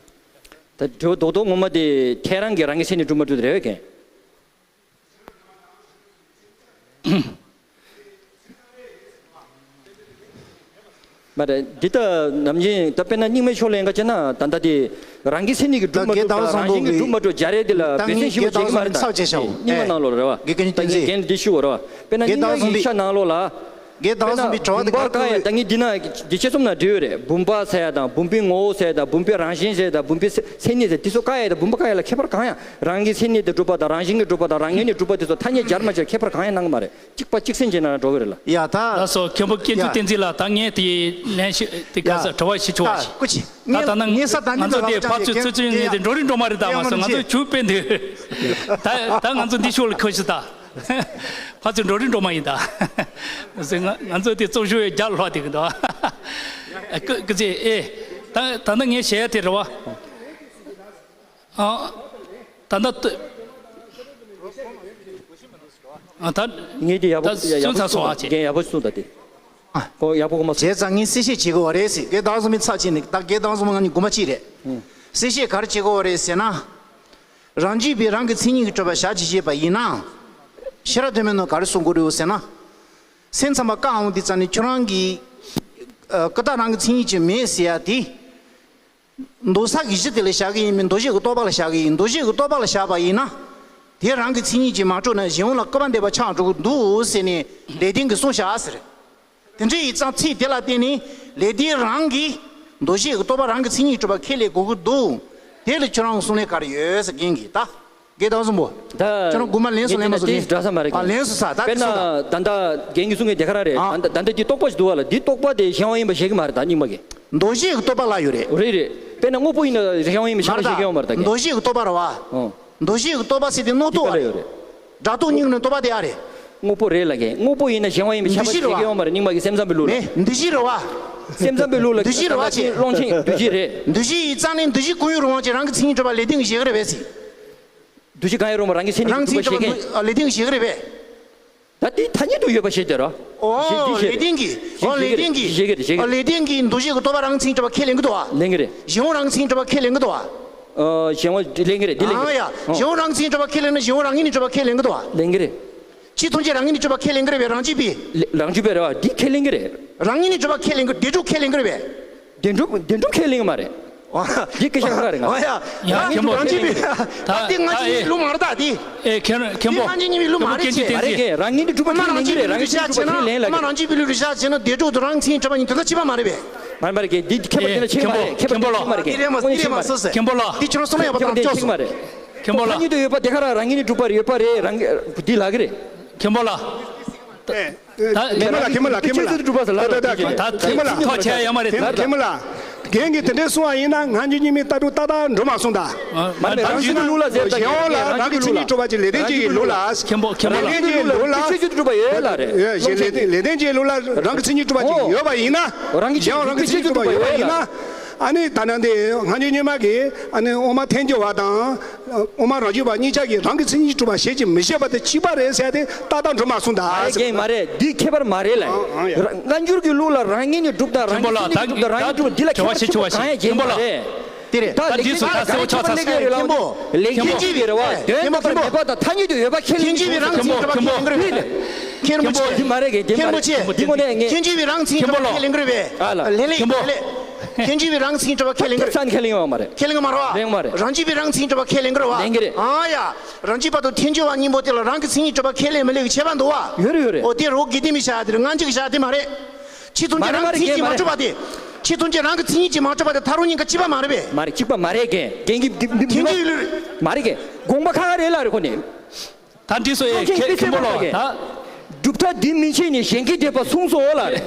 ད་འགྲེལ་བ་རྡོག་རྡོག་ངོ་མ་དེ་ཐལ་རང་གི་རང་གི་མཚན་ཉིད་གྲུབ་མ་གྲུབ་དེ་རེད་བས་རྒན། མ་རེད། འདི་ལྟ་ནམ་རྒྱུན་ད་དཔེར་ན་རྙིང་མའི་ཕྱོགས་ལ་ཡིན་ག་བྱས་ན་ད་ལྟ་དེ་རང་གི་མཚན་ཉིད་ཀྱིས་གྲུབ་མ་གྲུབ་དང་རང་བཞིན་གྱིས་གྲུབ་མ་གྲུབ་སྦྱར་ཡས་དེ་ལ་འབད་བརྩོན་ཞིབ་པོ་བྱེད་ཀྱི་མ་རེད་ད། རྙིང་མ་ནང་ལོགས་རེད་བ། ད་རྒན་ལ་འདི་ཞུ་བ་རེད་བ། དཔེར་ན་རྙིང་མ་གི་ཡིག་ཆ་ནང་ལོགས་ལ། དཔེར་ན་བུམ་པ་བཀག་ཡས། ད་ངས་འདི་ན་འདི་དཔྱད་རྩོམ་ནང་བྲིས་ཡོད་རེད། བུམ་པ་ཟེར་ཡས་དང་བུམ་པའི་ངོ་བོ་ཟེར་ཡས་དང་བུམ་པའི་རང་བཞིན་ཟེར་ཡས་དང་བུམ་པའི་མཚན་ཉིད་ཟེར་དེ་ཚོ་བཀག་ཡས་དང་། བུམ་པ་བཀག་ཡས་ལ་ཁྱད་པར་གང་ཡང་། རང་གི་མཚན་ཉིད་དེ་གྲུབ་པ་དང་རང་བཞིན་གྱིས་གྲུབ་པ་དང་རང་ངོས་ནས་གྲུབ་པ་དེ་ཚོ་ཐ་སྙད་སྦྱར་མ་སྦྱར་ཁྱད་པར་གང་ཡང་གནང་གི་མ་རེད། གཅིག་པ་གཅིག་སེམས་ཀྱི་ནང་ལ་འགྲོ་གི་རེད་ལ། ཡ་ད། ལགས་སོ། མཁན་པོ་དཀོན་མཆོག་བསྟན་འཛིན་ལགས། ད་ངས་དེ་ལན་ཞུ་དེ་ག་ས་དྲི་བ་ཞུ་ཆོག་པ་ཞིག་ད་ད་ད་ང་ཚོ་དེ་ཕར་ཚུར་ཚུར་ཚུར་ངས་དེ་འགྲོ་རིན་འགྲོ་མ་རེད། ད་ང་ཚོ་ང་ཚོ་ཇུས་སྤེལ་འདུག་ད་ད་ང་ཚོ་འདི་ཕྱོགས་ལ་ཁ་ཤས་ད་ཕར་ཚུར་འགྲོ་རིན་འགྲོ་མ་ཡིན་ད། ང་ང་ཚོ་དེ་རྩོམ་ཞུ་བའི་རྒྱབ་ལྷོག་དེ་གི་འདུག་ཨ་ཀི་ཀི་ཙི་ཨེ། ད་ད་ནི་ངས་བཤད་ཡ་དེ་རེད་བ། ཨ་ད་ད་ད་ད་ངས་དེ་ཡག་པོ་ད་ཡག་པོ་སུན་ཚ་སོང་ཨ་ཅེ། རྒན་ཡག་པོ་གསུངས་ད་དེ། ཨ་ཁོ་ཡག་པོ་གོ་མ་སོང་། བྱས་ཙང་ངས་གསལ་བཤད་བྱེད་དགོས་པ་རེད་ཟེར། རྒན་བདག་བཟུང་མི་ཚར་གཅིག་ནས་ད་རྒན་བདག་བཟུང་མི་ང་གཉིས་དགོངས་པ་གཅིག་རེད། ཨུ། གསལ་བཤད་ག་རེ་བྱེད་དགོས་པ་རེད་ཟེར་ན། རང་རྒྱུད་པས་རང་གི་མཚན་ཉིད་ཀྱིས་གྲུབ་པ་བཞག་ཅིག་བྱས་པ་ཡིན་ན། ཤེས་རབ་སྒྲོན་མའི་ནང་ག་རེ་གསུང་གི་རེད་ཟེར་ན། སེམས་ཙམ་པ་བཀག་འོང་དུས་ཙམ་ནས་ཁྱོད་རང་གི་ཨ་ཀུན་བརྟགས་རང་གི་མཚན་ཉིད་ཀྱིས་མེད་ཟེར་ཡ་དེ། མདོ་ས་གི་གཞི་དེ་ལ་བཞག་གི་ཡིན་མིན་འདུ་བྱེད་ཀྱི་རྟོག་པ་ལ་བཞག་གི་ཡིན། འདུ་བྱེད་ཀྱི་རྟོག་པ་ལ་བཞག་པ་ཡིན་ན། དེ་རང་གི་མཚན་ཉིད་ཀྱིས་མ་གྲུབ་ན་གཞན་དབང་ལ་སྐུར་པ་འདེབས་པ་ཆགས་འགྲོ་གི་འདུག་ཟེར་ནས་ལེགས་ལྡན་གྱིས་གསུངས་བཞག་ཟེར། དེ་འདྲ་ཡིན་ཙང་ཚིག་དེ་ལ་བརྟེན་ནས་ལེགས་ལྡན་རང་གིས་འདུ་བྱེད་ཀྱི་རྟོག་པ་རང་གི་མཚན་ཉིད་གྲུབ་པ་ཁས་ལེན་དགོས་ཀྱི་འདུག་དེ་ལ་ཁྱོད་རང་གི་གསུང་ལན་ག་རེ་ཡོད་ཟེར་རྒན་གྱིས་ད། དགེ་དང་གསུམ་པོ། ད་ཁྱོད་རང་དགོངས་པ་ལན་སུ་ལན་མ་སོང་ངས་འདྲ་ས་མ་རེད། ཨ་ལན་སུ་ས་ད་དཔེར་ན་ད་ལྟ་རྒན་གྱིས་གསུང་མཁན་དེ་ག་རང་རེད། ཨ་ད་ལྟ་ད་ལྟ་འདི་རྟོག་པ་ཞིག་འདུག་བ་ལ། འདི་རྟོག་པ་དེ་གཞན་དབང་ཡིན་པ་བཤད་ཀྱི་མ་རེད་ད་རྙིང་མ་གིས། འདུ་བྱེད་ཀྱི་རྟོག་པ་ལ་ཡོད་རེད། རེད་རེད། དཔེར་ན་དངོས་པོ་ཡིན་ན་གཞན་དབང་ཡིན་པ་ཆགས་པ་བཤད་ཀྱི་ཡོད་མ་རེད་ད་རྒན། འདུ་བྱེད་ཀྱི་རྟོག་པ་རེད་བ། ཨོ། འདུ་བྱེད་ཀྱི་རྟོག་པ་ཟེར་དེ་རྣོ་རྟོག་པ་རེད། སྒྲ་རྟོག་གཉིས་ནི་རྟོག་པ་དེ་ཨ་རེད། དངོས་པོ་རེད་ལ་རྒན། དངོས་པོ་ཡིན་ན་གཞན་དབང་ཡིན་པ་ཆགས་པ་བཤད་ཀྱི་ཡོད་མ་རེད་རྙིང་མ་གིས། སེམས་ཙམ་པའི་ལུགས་ལ། ནས་འདུ་བྱེད་རེད་བ། སེམས་ཙམ་པའི་ལུགས་ལ་འདུ་བྱེད་རེད་བ་ཅེ། ཀློང་ཆེན་འདུ་བྱེད་རེད། འདུ་བྱེད་ཡིན་ཙང་ནས་འདུ་བྱེད་ཀུན་ཡོད་རང་དབང་ཅན་རང་གི་མཚན་ཉིད་གྲུབ་པ་ལེགས་ལྡན་གྱིས་བཞེད་གི་རེད་བས་ཟེར། འདུ་བྱེད་གང་ཡིན་རུང་བ་རང་གི་མཚན་ཉིད་རང་གི་མཚན་ཉིད་གྲུབ་པ་བཞེད་མཁན། ལེགས་ལྡན་གྱིས་བཞེད་གི་རེད་བས། ད་དེ་ཐ་སྙད་དུ་ཡོད་པ་བཞེད་དེ་རོ། ཨོ། བཞེད་འདི་བཞེད་ལེགས་ལྡན་གྱིས། ཨོ་ལེགས་ལྡན་གྱིས། བཞེད་གི་རེད། བཞེད་གི་རེད། ཨོ་ལེགས་ལྡན་གྱིས་འདུ་བྱེད་ཀྱི་རྟོག་པ་རང་གི་མཚན་ཉིད་གྲུབ་པ་ཁས་ལེན་གི་འདུག་བ། ལེན་གི་རེད། གཞན་དབང་རང་གི་མཚན་ཉིད་གྲུབ་པ་ཁས་ལེན་གི་འདུག་བ། ཨོ་གཞན་དབང་ལེན་གི་རེད། འདི་ལེན་གི་རེད། ཨ་ཡ། ཨོ། གཞན་དབང་རང་གི་མཚན་ཉིད་གྲུབ་པ་ཁས་ལེན་ན་གཞན་དབང་རང་ངོས་ནས་གྲུབ་པ་ཁས་ལེན་གི་འདུག་བ། ལེན་གི་རེད། སྤྱིར་མཐོང་ཅན་རང་ངོས་ནས་གྲུབ་པ་ཁས་ལེན་གི་རེད་བས་རང་རྒྱུད་པས། ལེ་རང་རྒྱུད་པས་རེད་བ། འདི་ཁས་ལེན་གི་རེད། རང་ངོས་ནས་གྲུབ་པ་ཁས་ལེན་གི་རེད། འདོད་གྲུབ་ཁས་ལེན་གི་རེད་བས། བདེན་གྲུབ་བདེན་གྲུབ་ཁས་ལེན་གི་མ་རེད། འདི་སྐད་ཆ་ཁག་རེད་ང་། ཨ་ཡ། ཡ་མཁན་པོ། རང་རྒྱུད་པས། ད་འདི་ང་ཅི་ཡིན་ལུགས་མ་རེད་ད་འདི། ཨེ་མཁན་མཁན་པོ། འདི་ང་ཅི་ཡིན་ལུགས་མ་རེད་ཅེས། མ་རེད་རྒན། རང་ངོས་ནས་གྲུབ་པ་ཁས་ལེན་གི་རེད། རང་ངོས་ནས་གྲུབ་པ་ཁས་ལེན་ལ། རང་རྒྱུད་པའི་ལུགས་རེད་བཞག་བྱས་ན་འདོད་གྲུབ་དང་རང་མཚན་གྲུབ་པ་གཉིས་དོན་དག་གཅིག་པ་མ་རེད་པས། མ་རེད་མ་རེད། འདི་ཁྱད་པར་འདི་ལ་ཆེ་མ་རེད། ཁྱད་པར་འདི་ལ་ཆེ་མ་རེད། འདི་རེད་མ་འདི་རེད་མ་སོ་སོ། མཁན་པོ་ལགས། འདི་ཁྱོད་རང་བསམ་བློ་ཡག་པོ་བཏང་ཆོག་སོང་། མ་རེད། མཁན་པོ་ལགས། ཐ་སྙད་དུ་ཡོད་པ་དེ་ག་རང་རང་ཉིད་ནས་གྲུབ་པ་རེད། ཡོད་པ་རེད། རང་འདི་ལག་གི་རེད། མཁན་པོ་ལགས། ད་མཁན་པོ་ལགས། མཁན་པོ་ལགས། མཁན་པོ་ལགས། ད་ད་ད་མཁན་པོ་ལགས། ད་ཐག་ཆད་ཡ་མ་རེད། མཁན་པོ་ལགས། རྒན་གྱིས་དེ་འདྲས་གསུང་བ་ཡིན་ན་སྔ་འགྱུར་རྙིང་མའི་ལྟ་གྲུབ་ཏག་ཏག་འགྲོ་མ་སོང་ད། མ་རེད། རང་གཞུང་གི་ལུགས་ལ་ཟེར་ད་གཞན་དབང་ལ་རང་གི་མཚན་ཉིད་གྲུབ་པ་ཅིག་ལེགས་ལྡན་འབྱེད་ཀྱི་ལུགས་ལ། མཁན་པོ་མཁན་པོ་ལགས། ལེགས་ལྡན་འབྱེད་ཀྱི་ལུགས་ལ། ཆོས་ཅན་དུ་གྲུབ་པ་ཡོད་ལ་རེད། ལེགས་ལྡན་འབྱེད་ཀྱི་ལུགས་ལ་རང་གི་མཚན་ཉིད་གྲུབ་པ་ཅིག་ཡོད་པ་ཡིན་ན། རང་གི་རང་གི་མཚན་ཉིད་གྲུབ་པ་ཡོད་པ་ཡིན་ན། ཨ་ནི་ད་ནང་དེ་སྔ་འགྱུར་རྙིང་མ་གི་ཨ་ནི་དབུ་མ་ཐལ་འགྱུར་བ་དང་དབུ་མ་རང་རྒྱུད་པ་གཉིས་ཆ་གིས་རང་གི་མཚན་ཉིད་གྲུབ་པ་ཞེས་ཀྱི་མི་བཞེད་པ་དེ་གཅིག་པ་རེད་ཟེར་ཏེ་ཏག་ཏག་འགྲོ་མ་སོང་ད། མ་རེད། རྒན་མ་རེད། འདི་ཁྱད་པར་མ་རེད་ལ། ཨང་ཨང་ཡ། སྔ་འགྱུར་གྱི་ལུགས་ལ་རང་ཉིད་ནས་གྲུབ་དང་རང་གི་མཚན་ཉིད་ནས་གྲུབ་དང་རང་ཉིད་གྲུབ་འདི་ལ་ཁྱད་པར་ཆེན་པོ་གང་ཡང་རྒྱན་མ་རེད། དེ་རེད། ད་འདི་ཚོ་ད་གསལ་བོ་ཆགས་ཚར་ཟེར། མཁན་པོ། ལེགས་ལྡན་འབྱེད་ཀྱི་རེད་བ། དོན་དམ་པར་མེད་པ་དང་ཐ་སྙད་དུ་ཡོད་པ་ཁས་ལེན་གྱི་རེད་བ། མཁན་པོ་མཁན་པོ། མཁན་རིན་པོ་ཆེ། འདི་མ་རེད་གི། འདི་མ་རེད། མཁན་རིན་པོ་ཆེ། འདི་དངོས་གནས་ངས། མཁན་ཆེན་པོའི་རང་མཚན་ཉིད་གྲུབ་པ་ཁས་ལེན་གྱི་རེད་པས། ཨ་ལ། ལེན་ལེན་མཁན་པོ། ལེན་ལེན། མཁན་ཆེན་པོའི་རང་མཚན་ཉིད་གྲུབ་པ་ཁས་ལེན་གྱི་རེད། ཁས་ལེན་གྱི་མ་རེད་བ། ཁས་ལེན་གྱི་མ་རེད་བ། ལེན་མ་རེད། རང་རྒྱུད་པའི་རང་མཚན་ཉིད་གྲུབ་པ་ཁས་ལེན་གྱི་རེད་བ། ལེན་གྱི་རེད། ཨ་ཡ། རང་རྒྱུད་པ་དང་ཐལ་འགྱུར་བ་གཉིས་པོ་དེ་ལ་རང་གི་མཚན་ཉིད་གྲུབ་པ་ཁས་ལེན་མི་ལེན་གྱི་ཁྱད་པར་འདུག་བ། ཡོད་རེད་ཡོད་རེད། འོ་དེ་རོགས་དགེ་ལྡན་པའི་བྱ་དེ་རེད། སྔ་འགྱུར་གྱི་བྱ་དེ་མ་རེད། ཁྱེད་ཚོ་གི་རང་གི་མཚན་ཉིད་ཀྱིས་མ་གྲུབ་པ་དེ། ཁྱེད་ཚོ་གི་རང་གི་མཚན་ཉིད་ཀྱིས་མ་གྲུབ་པ་དེ་ཐལ་འགྱུར་གཉིས་ཀ་གཅིག་པ་མ་རེད་པས། མ་རེད། གཅིག་པ་མ་རེད་རྒན། རྒན་གྱིས་འདི་འདི་འདི་ཐལ་འགྱུར་མ་རེད་རྒན། དགོངས་པ་ཁ་ཁ་རེད་ལ་རེད་ཁོ་ནི། ད་འདི་ཚོ་ཨེ་ཁྱེད་མཁན་པོ་ལགས་ད། གྲུབ་མཐའ་འདི་མི་ཕྱེད་ནས་གཞན་གྱིས་འདེབས་པ་གསུངས་སོ་ལ་རེད།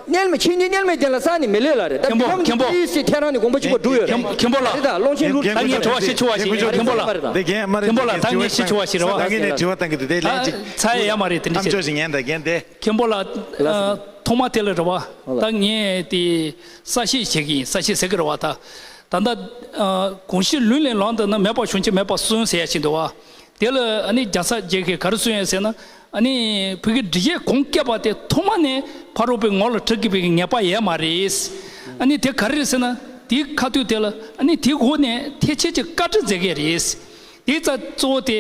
རྣལ་མ་ཕྱིན་ཅི་རྣལ་མའི་དོན་ལ་གསན་ནས་མི་ལེགས་ལ་རེད། ད་མཁན་པོ་མཁན་པོ། ཐལ་འགྱུར་ཟེར་ཐལ་རང་ནས་དགོངས་པ་གཅིག་པ་འགྲུབ་ཡོད་རེད། མཁན་པོ་ལགས། རེད་ད་ཀློང་ཆེན་ལུགས་ད་ངས་དྲི་བ་ཞིག་ཞུ་བ་ཞིག་མཁན་པོ་ལགས། མཁན་པོ་ལགས་ད་ངས་ཞིག་ཞུ་བ་ཞིག་རེད་བ། ད་ངས་དྲི་བ་བཏང་གི་འདུག་དེ་ལན་ཅིག་ད་ཚ་ཡ་ཡ་མ་རེད་དེ་འདྲ་ཅིག་ཅོ་ཞིག་ཉན་ད་རྒན་དེ། མཁན་པོ་ལགས། ཐོག་མ་དེ་ལ་རེད་བ། ད་ངས་དེ་གསལ་བཤད་བྱེད་ཀྱི་ཡིན། གསལ་བཤད་ཟེར་གི་རེད་བ་ད། ད་ལྟ་གང་ཞིག་ལུང་ལས་ལངས་ཏེ་ན་མེད་པར་བྱུང་ཅི་མེད་པར་གསུངས་ཟེར་ཡ་ཞིག་འདུག་བ། དེ་ལ་ཨ་ནི་རྒྱལ་ཚབ་རྗེ་གིས་ག་རེ་གསུངས་ཡོད་ཟེར་ན། ཨ་ནི་བོད་ཀྱི་འགྲེལ་བཤད་གོང་བཀོད་པ་དེ་ཐོག་མ་ནས་ཕ་རོལ་པོའི་ངོ་ལ་འཁྲིད་དགོས་པའི་ངེས་པ་ཡོད་མ་རེད། ཨ་ནི་དེ་ག་རེ་རེད་ཟེར་ན། དེའི་ཁ་ཐུག་དེ་ལ་ཨ་ནི་དེའི་འོག་ནས་ཐེག་ཆེན་གྱི་བཀའ་འདྲི་མཛད་ཀྱི་རེད། དེའི་རྩ་གཙོ་བོ་དེ་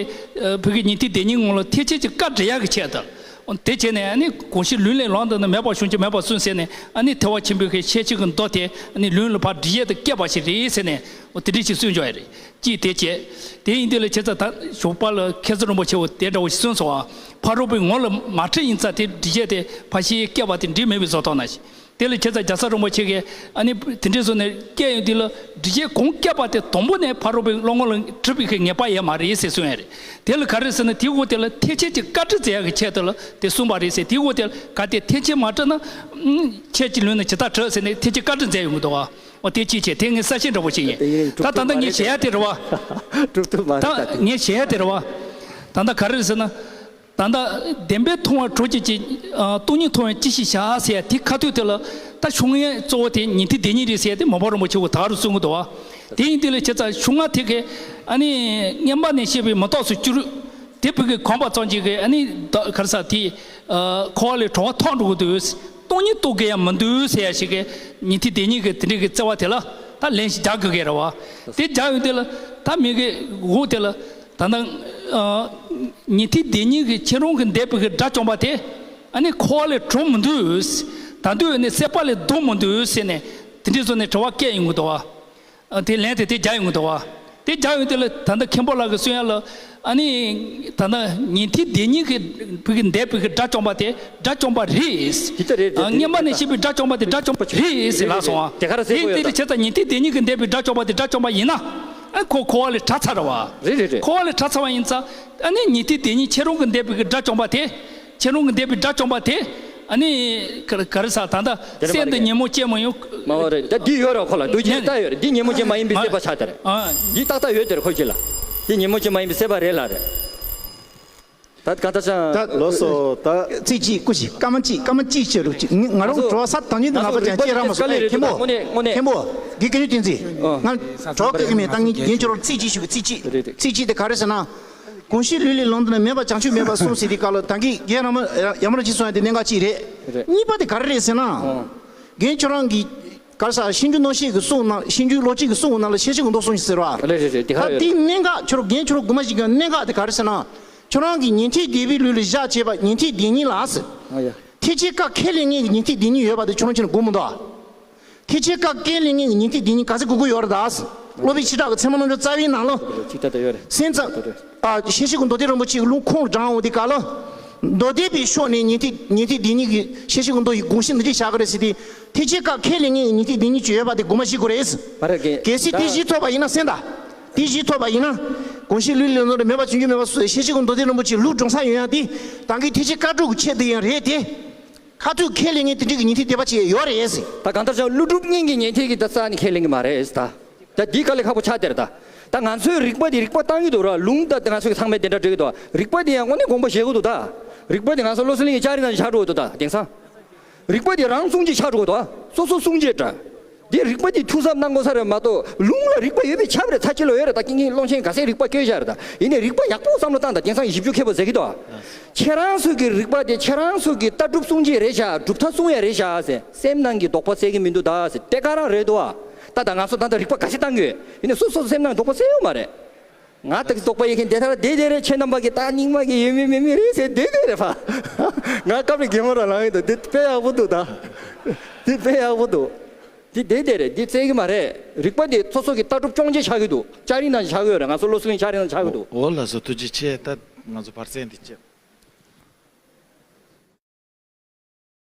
བོད་ཀྱི་ཉན་ཐོས་སྡེ་གཉིས་ངོ་ལ་ཐེག་ཆེན་གྱི་བཀའ་འདྲི་ཡག་གི་ཆེད་དུ། དེ་བྱས་ནས་ཨ་ནི་གང་ཞིག་ལུང་ལས་ལངས་ཏེ་ན་མེད་པར་བྱུང་ཅི་མེད་པར་གསུངས་ཟེར་ནས། ཨ་ནི་ཐེག་པ་ཆེན་པོའི་གི་ཤེར་ཕྱིན་གྱི་མདོ་དེ་ཨ་ནི་ལུང་ལ་ཕར་འདྲི་ཡག་ཏུ་བཀོད་པ་ཞིག་རེད་ཟེར་ནས། འོ་དེ་འདྲ་ཞིག་གསུངས་བྱུང་ཡ་རེད། གཅིག་དེ་བྱས། དེ་ཡིན་དུས་ལ་ཁྱེད་ཚོ་ད་ཞོགས་པ་ལ་མཁན་ཟུར་རིན་པོ་ཆེ་བོ་དེ་འདྲ་བོ་ཞིག་གསུངས་སོང་བ། ཕ་རོལ་པོའི་ངོ་ལ་མ་འཁྲིད་ཡིན་ཙང་དེ་འདྲི་བྱས་ཏེ་ཕར་ཤེར་བཀོད་པ་དེ་འགྲིག་མེད་པའི་བཟོ་ལྟ་ན་ཞིག་དེ་ལ་ཁྱེད་ཚོ་རྒྱལ་ཚབ་རིན་པོ་ཆེ་གིས་ཨ་ནི་དེ་འདྲའི་བཟོ་ནས་བཀོད་ཡོང་དུས་ལ་འདྲི་བྱེད་གོང་བཀོད་པ་དེ་དང་པོ་ནས་ཕ་རོལ་པོའི་བློ་ངོ་ལ་འཁྲིད་པའི་གི་ངེས་པ་ཡོད་མ་རེད་ཟེར་གསུངས་ཡ་རེད། དེ་ལ་ག་རེ་ཟེར་ན་དེའི་འོག་དེ་ལ་ཐེག་ཆེན་གྱི་བཀའ་འདྲི་མཛད་ཡག་གི་ཆེད་དུ་ལ་དེ་གསུངས་པ་རེད་ཟེར། དེའི་འོག་དེ་ལ་གལ་ཏེ་ཐེག་ཆེན་མ་འཁྲིད་ན་ཁྱེད་ཀྱི་ལུང་ནས་ཇི་ལྟར་འཁྲིད་ཟེར་ནས་ཐེག་ཆེན་བཀའ་འདྲི་མཛད་ཡོང་གི་འདུག་བ། འོ་དེ་གཅིག་བྱས། དེ་ངས་གསལ་བཤད་འདྲ་པོ་ཞིག་ཡིན། ད་ད་ལྟ་ངས་བཤད་ཡ་དེ་རེད་བ། གྲུབ་ཐོབ་མ་རེད་ད། ད་ངས་བཤད་ཡ་དེ་རེད་བ། ད་ལྟ་ག་རེ་རེད་ཟེར་ན། ད་ལྟ་བདེན་པས་མཐོང་བ་གྲོགས་ཀྱི་ཅི། ཨ། སྟོང་ཉིད་མཐོང་བས་ཅི་ཞིག་བྱ་ཟེར་ཡ་དེ་ཁ་ཐུག་དེ་ལ་ད་ཤོག་ངོས་གཙོ་བོ་དེ་ཉན་ཐོས་སྡེ་གཉིས་རེད་ཟེར་ཡ་དེ་མར་པ་རིན་པོ་ཆེ་གིས་ད་ག་རེ་གསུང་གི་འདུག་བ། དེ་ཡིན་དུས་ལ་ཁྱེད་ཚོ་ཤོག་ངོས་དེ་གི་ཨ་ནི་མངོན་པ་ནས་བཤད་པའི་མུ་སྟེགས་སུ་གྱུར། དེ་བོད་ཀྱི་གོམས་པ་ཙམ་ཅིག་གིས་ཨ་ནི་ད་ག་རེ་ཟེར་དེ། ཨ། འཁོར་བ་ལས་གྲོལ་བ་ཐོབ་འགྲོ་གི་འདུག། སྟོང་ཉིད་རྟོགས་ཀྱི་ཡང་མི་འདུག་ཟེར་ཡ་ཞིག་གིས་ཉན་ཐོས་སྡེ་གཉིས་ཀྱི་དེ་འདྲའི་གི་རྩོད་པ་དེ་ལ་ད་ལན་ཞིག་རྒྱག་དགོས་ཀྱི་རེད་བ། དེ་རྒྱག་ཡོང་དུས་ལ་ད་མི་གི་འོག་དེ་ལ། ད་ལྟ། ཨ། ཉན་ཐོས་སྡེ་གཉིས་ཀྱིས་ཁྱེད་རང་གིས་འདེབས་པའི་གི་དགྲ་བཅོམ་པ་དེ་ཨ་ནི་འཁོར་བ་ལས་གྲོལ་མི་འདུག། ད་དུང་ཨ་ནི་སྲེད་པ་ལས་ལྡོག་མི་འདུག་ཟེར་ནས་དེ་འདྲའི་བཟོ་ནས་དྲི་བ་བཀོད་ཡོང་གི་འདུག་བ། ཨ། དེ་ལན་དེ་དེ་རྒྱག་ཡོང་གི་འདུག་བ། དེ་རྒྱག་ཡོང་དུས་ལ་ད་ལྟ་མཁན་པོ་ལགས་ཀྱིས་གསུང་ཡ་ལ། ཨ་ནི་ད་ལྟ་ཉན་ཐོས་སྡེ་གཉིས་ཀྱིས་བོད་ཀྱིས་འདེབས་པའི་གི་དགྲ་བཅོམ་པ་དེ་དགྲ་བཅོམ་པ་རེད། དེ་ལྟ་རེད། དེ་དེ་མངོན་པ་ནས་བཤད་པའི་དགྲ་བཅོམ་པ་དེ་དགྲ་བཅོམ་པ་རེད་ཟེར་ལབ་སོང་བ། དེ་ག་རེ་ཟེར་དགོས་ཡོད་ད། དེ་ལ་བྱས་ཙང་ཉན་ཐོས་སྡེ་གཉིས་ཀྱིས་འདེབས་པའི་དགྲ་བཅོམ་པ་དེ་དགྲ་བཅོམ་པ་ཡིན་ན། ཨ། ཁོ་འཁོར་བ་ལས་བྲལ་ཚར་བ། རེད་རེད་རེད། འཁོར་བ་ལས་བྲལ་ཚར་བ་ཡིན་ཙང་ཨ་ནི་ཉན་ཐོས་སྡེ་གཉིས་ཁྱེད་རང་གིས་འདེབས་པའི་གི་དགྲ་བཅོམ་པ་དེ། ཁྱེད་རང་གིས་འདེབས་པའི་དགྲ་བཅོམ་པ་དེ། ཨ་ནི་ག་ག་རེ་ཟེར་ད་ལྟ་དེ་ལ་མ་སེམས་དང་ཉོན་མོངས་སྐྱེས་མ་ཡོང་། མ་འོ་རེད། ད་འདི་ཡོད་ར་ཁོ་ལ་འདུ་བྱེད་ད་ཡོད་རེད། འདི་ཉོན་མོངས་ཅན་མ་ཡིན་པའི་སྲེད་པ་ཆགས་ད་རེད། ཨ། འདི་ཏག་ཏག་ཡོད་དེ་རེད་ཁོ་ཅི་ལ། འདི་ཉོན་མོངས་ཅན་མ་ཡིན་པའི་སྲེད་པ་རེད་ལ་རེད། ད་གང་ལྟར་ཅང་། ད་ལགས་སོ་ད། ཚིག་གཅིག་སྐུ་མཁྱེན། སྐར་མ་གཅིག་སྐར་མ་གཅིག་བྱེད་རོགས་གྱིས། ང་རང་ང་ཚོ་དྲི་བ་ས་དང་ཉིད་དུ་ང་ལབ་པ་ཅང་སྐད་རག་མ་སོང་། ཨེ་མཁན་པོ། དངོས་གནས་དངོས་གནས། མཁན་པོ། དགེ་རྒན་བསྟན་འཛིན། ཨ། ང་དྲི་བ་བཀོད་ཀྱི་མེད། ད་ངས་རྒན་ཁྱོད་རང་ཚིག་གཅིག་ཞུ་གི། ཚིག་གཅིག་རེད་རེད། ཚིག་གཅིག་དེ་ག་རེ་ཟེར་ན། གང་ཞིག་ལུང་ལས་ལངས་ཏེ་ན་མེད་པ་བྱང་ཆུབ་མེད་པར་གསུངས་ཟེར་དུས་སྐབས་ལ་ད་གིན་རྒན་ར་མ་ཡ་མ་ར་ཅིག་གསུངས་ཡ་དེ་གནད་འགག་གཅིག་རེད། རེད། གཉིས་པ་དེ་ག་རེ་རེད་ཟེར་ན། ཨོ། རྒན་ཁྱོད་རང་གིས་ག་རེ་ཟེར། ཤེར་འབྱུང་རྣམ་བཤད་ཀྱི་གསུང་ནང་། ཤེར་འབྱུང་ལོ་རྒྱུས་ཀྱི་གསུང་ནང་ལ་ཤེར་ཕྱིན་གྱི་མདོ་གསུངས་ཤིག་ཟེར་བ། རེད་རེད་རེད། དེ་ག་ད་རེད། དེའི་གནད་འགག་ཁྱོད་རང་རྒན་ཁྱོད་རང་དགོངས་པ་བཞེས་མཁན་གནད་འགག་དེ་ག་རེ་ཟེར་ན། ཁྱོད་རང་གིས་ཉན་ཐོས་སྡེ་པའི་ལུགས་ལ་བཞག་བྱས་པ་ཉན་ཐོས་སྡེ་གཉིས་ལ་ཟེར། ཨ་ཡ། ཐེག་ཆེན་བཀའ་ཁས་ལེན་མཁན་གྱི་ཉན་ཐོས་སྡེ་གཉིས་ཡོད་པ་དེ་ཁྱོད་རང་ཁྱོད་རང་དགོངས་མི་འདུག་ཨ། ཐེག་ཆེན་བཀའ་ཁས་ལེན་མཁན་གྱི་ཉན་ཐོས་སྡེ་གཉིས་ག་ཚོད་དགོས་ཀྱི་ཡོད་རེད་ད་ཟེར། སློབ་དཔོན་ཆོས་གྲགས་ཀྱི་ཚད་མ་རྣམ་འགྲེལ་རྩ་བའི་ནང་ལ། ཅིག་ད་ལྟ་ཡོད་རེད། སེམས་ཙམ། ཨ། ཤེར་ཕྱིན་གྱི་མདོ་སྡེ་རིན་པོ་ཆེའི་ལུང་ཁུངས་དྲངས་འོང་དུས་སྐབས་ལ། མདོ་སྡེ་པའི་ཕྱོགས་ནས་ཉན་ཐོས་ཉན་ཐོས་སྡེ་གཉིས་ཀྱི་ཤེས་བྱ་གི་མདོ་ཡི་དགོངས་གཞི་འདི་འདྲ་བཞག་གི་རེད་ཟེར་ཏེ། ཐེག་ཆེན་སྐབས་ཁས་ལེན་མཁན་ཉན་ཐོས་སྡེ་གཉིས་ཀྱི་ཡོད་པ་དེ་དགོངས་པ་བཞེས་དགོས་རེད། མ་རེད་གི། གལ་སྲིད་ད་དེ་བཞིན་ཐོབ་པ་ཡིན་ན་གསན་དང་། དེ་བཞིན་ཐོབ་པ་ཡིན་ན། དགོངས་གཞི་ལུས་ལས་ལོག་རེ་མེད་པ་བྱུང་རྒྱུ་མེད་པ་སོགས་ཤེས་བྱ་གི་མདོ་སྡེ་རིན་པོ་ཆེ་ལུགས་འགྲོ་ས་ཡོང་ཡ་དེ། ད་གིན་ཐེག་ཆེན་བཀའ་སྒྲུབ་ཀྱི་ཆེད་དུ་ཡང་རེད་དེ། ཁ་ཐུག་ཁས་ལེན་མཁན་དེ་འདྲ་གི་ཉན་ཐོས་སྡེ་པ་ཅིག་ཡོད་རེད་ཟེར། ད་གང་ལྟར་ཀྱང་ཀླུ་སྒྲུབ་གཉིས་ཀྱི་ཉན་ཐོས་ཀྱི་ད་རྩ་ནས་ཁས་ལེན་གྱི་མ་རེད་ད། ད་འདི་དཀའ་ལས་ཁག་པོ་ཆགས་བསྡད་རེད་ད། ད་ང་ཚོའི་རིག་པ་འདི་རིག་པ་བཏང་གི་འདུག་ར། ལུང་ད་ང་ཚོས་ཚང་མས་དེ་འདྲ་འགྲོ་གི་འདུག། རིག་པ་འདི་ཡང་དངོས་གནས་དགོངས་པ་བཞེས་དགོས་འདུག་ད། རིག་པ་འདི་ང་ཚོ་བློ་གསལ་གླིང་གི་ལྕགས་རི་ནང་བཞིན་ཆགས་འགྲོ་གི་འདུག་ད། དེང་སང་རིག་པ་འདི་རང་སྲུང་བྱེད་ཆགས་འགྲོ་གི་འདུག། སོ་སོ་སྲུང་བྱེད་འདྲ། འདི་རིག་པ་འདི་ཐུགས་གཟབ་གནང་དགོས་ས་རེད་མ་གཏོགས། ལུང་ལ་རིག་པ་ཡོད་པས་ཁྱབ་རེད། ཚ་ཅི་ལོ་ཡོད་རེད་ད། ཀིང་ཀིང་སློང་ཆེན་ག་ཚད་རིག་པ་བཀོལ་བཞག་རེད་ད། ཡིན་ནའི་རིག་པ་ཡག་པོ་བསམ་བློ་བཏང་ད། དེང་སང་ཞིབ་འཇུག་མཁས་པོ་ཟེར་གི་འདུག། ཁྱེད་རང་ཚོ་གི་རིག་པ་དེ་ཁྱེད་རང་ཚོ་གི་ལྟ་གྲུབ་སྲུང་བྱེད་རེད་ཤག། གྲུབ་མཐའ་སྲུང་ཡ་རེད་ཤག་ཟེར། སེམས་ནང་གི་དོགས་པ་སེལ་གི་མི་འདུག་ད་ཟེར། དེ་ག་རང་རེད་འདུག་ཨ། ད་ད་ང་ཚོ་ད་ལྟ་རིག་པ་ག་ཚད་བཏང་གི་ཡོད། ཡིན་ནའི་སོ་སོ་སོ་སེམས་ནང་དོགས་པ་སེལ་ཡོད་མ་རེད། ང་ད་གི་དོགས་པ་ཡོད་མཁན་དེ་ལྟར་བསྡད་བསྡད་རེད། ཁྱེད་རྣམ་པ་གི་ད་རྙིང་མ་གི་ཡོད་མིན་མེད་མིན་རེད་ཟེར་བསྡད་བསྡད་རེད་ཕ། ང་སྐབས་རེ་གད་མོ་རང་ལངས་ཡོད་འདུག། འདི་དཔེ་ཡག་པོ་འདུག་ད། འདི་དཔེ་ཡག་པོ་འདུག། འདི་བསྡད་བསྡད་རེད། འདི་བཙལ་གི་མ་རེད། རིག་པ་འདི་སོ་སོ་གི་ལྟ་གྲུབ་སྐྱོང་བྱེད་ཆགས་ཀྱི་འདུག། ལྕགས་རི་ནང་བཞིན་ཆགས་ཀྱི་ཡོད་རེད། ང་ཚོ་བློ་གསལ་གླིང་ལྕགས་རི་ནང་ཆགས་ཀྱི་འདུག། འོ་ལགས་སོ། ཐུགས་རྗེ་ཆེ། ད་ང་ཚོ་བར་གསེང་འདི་བཅད།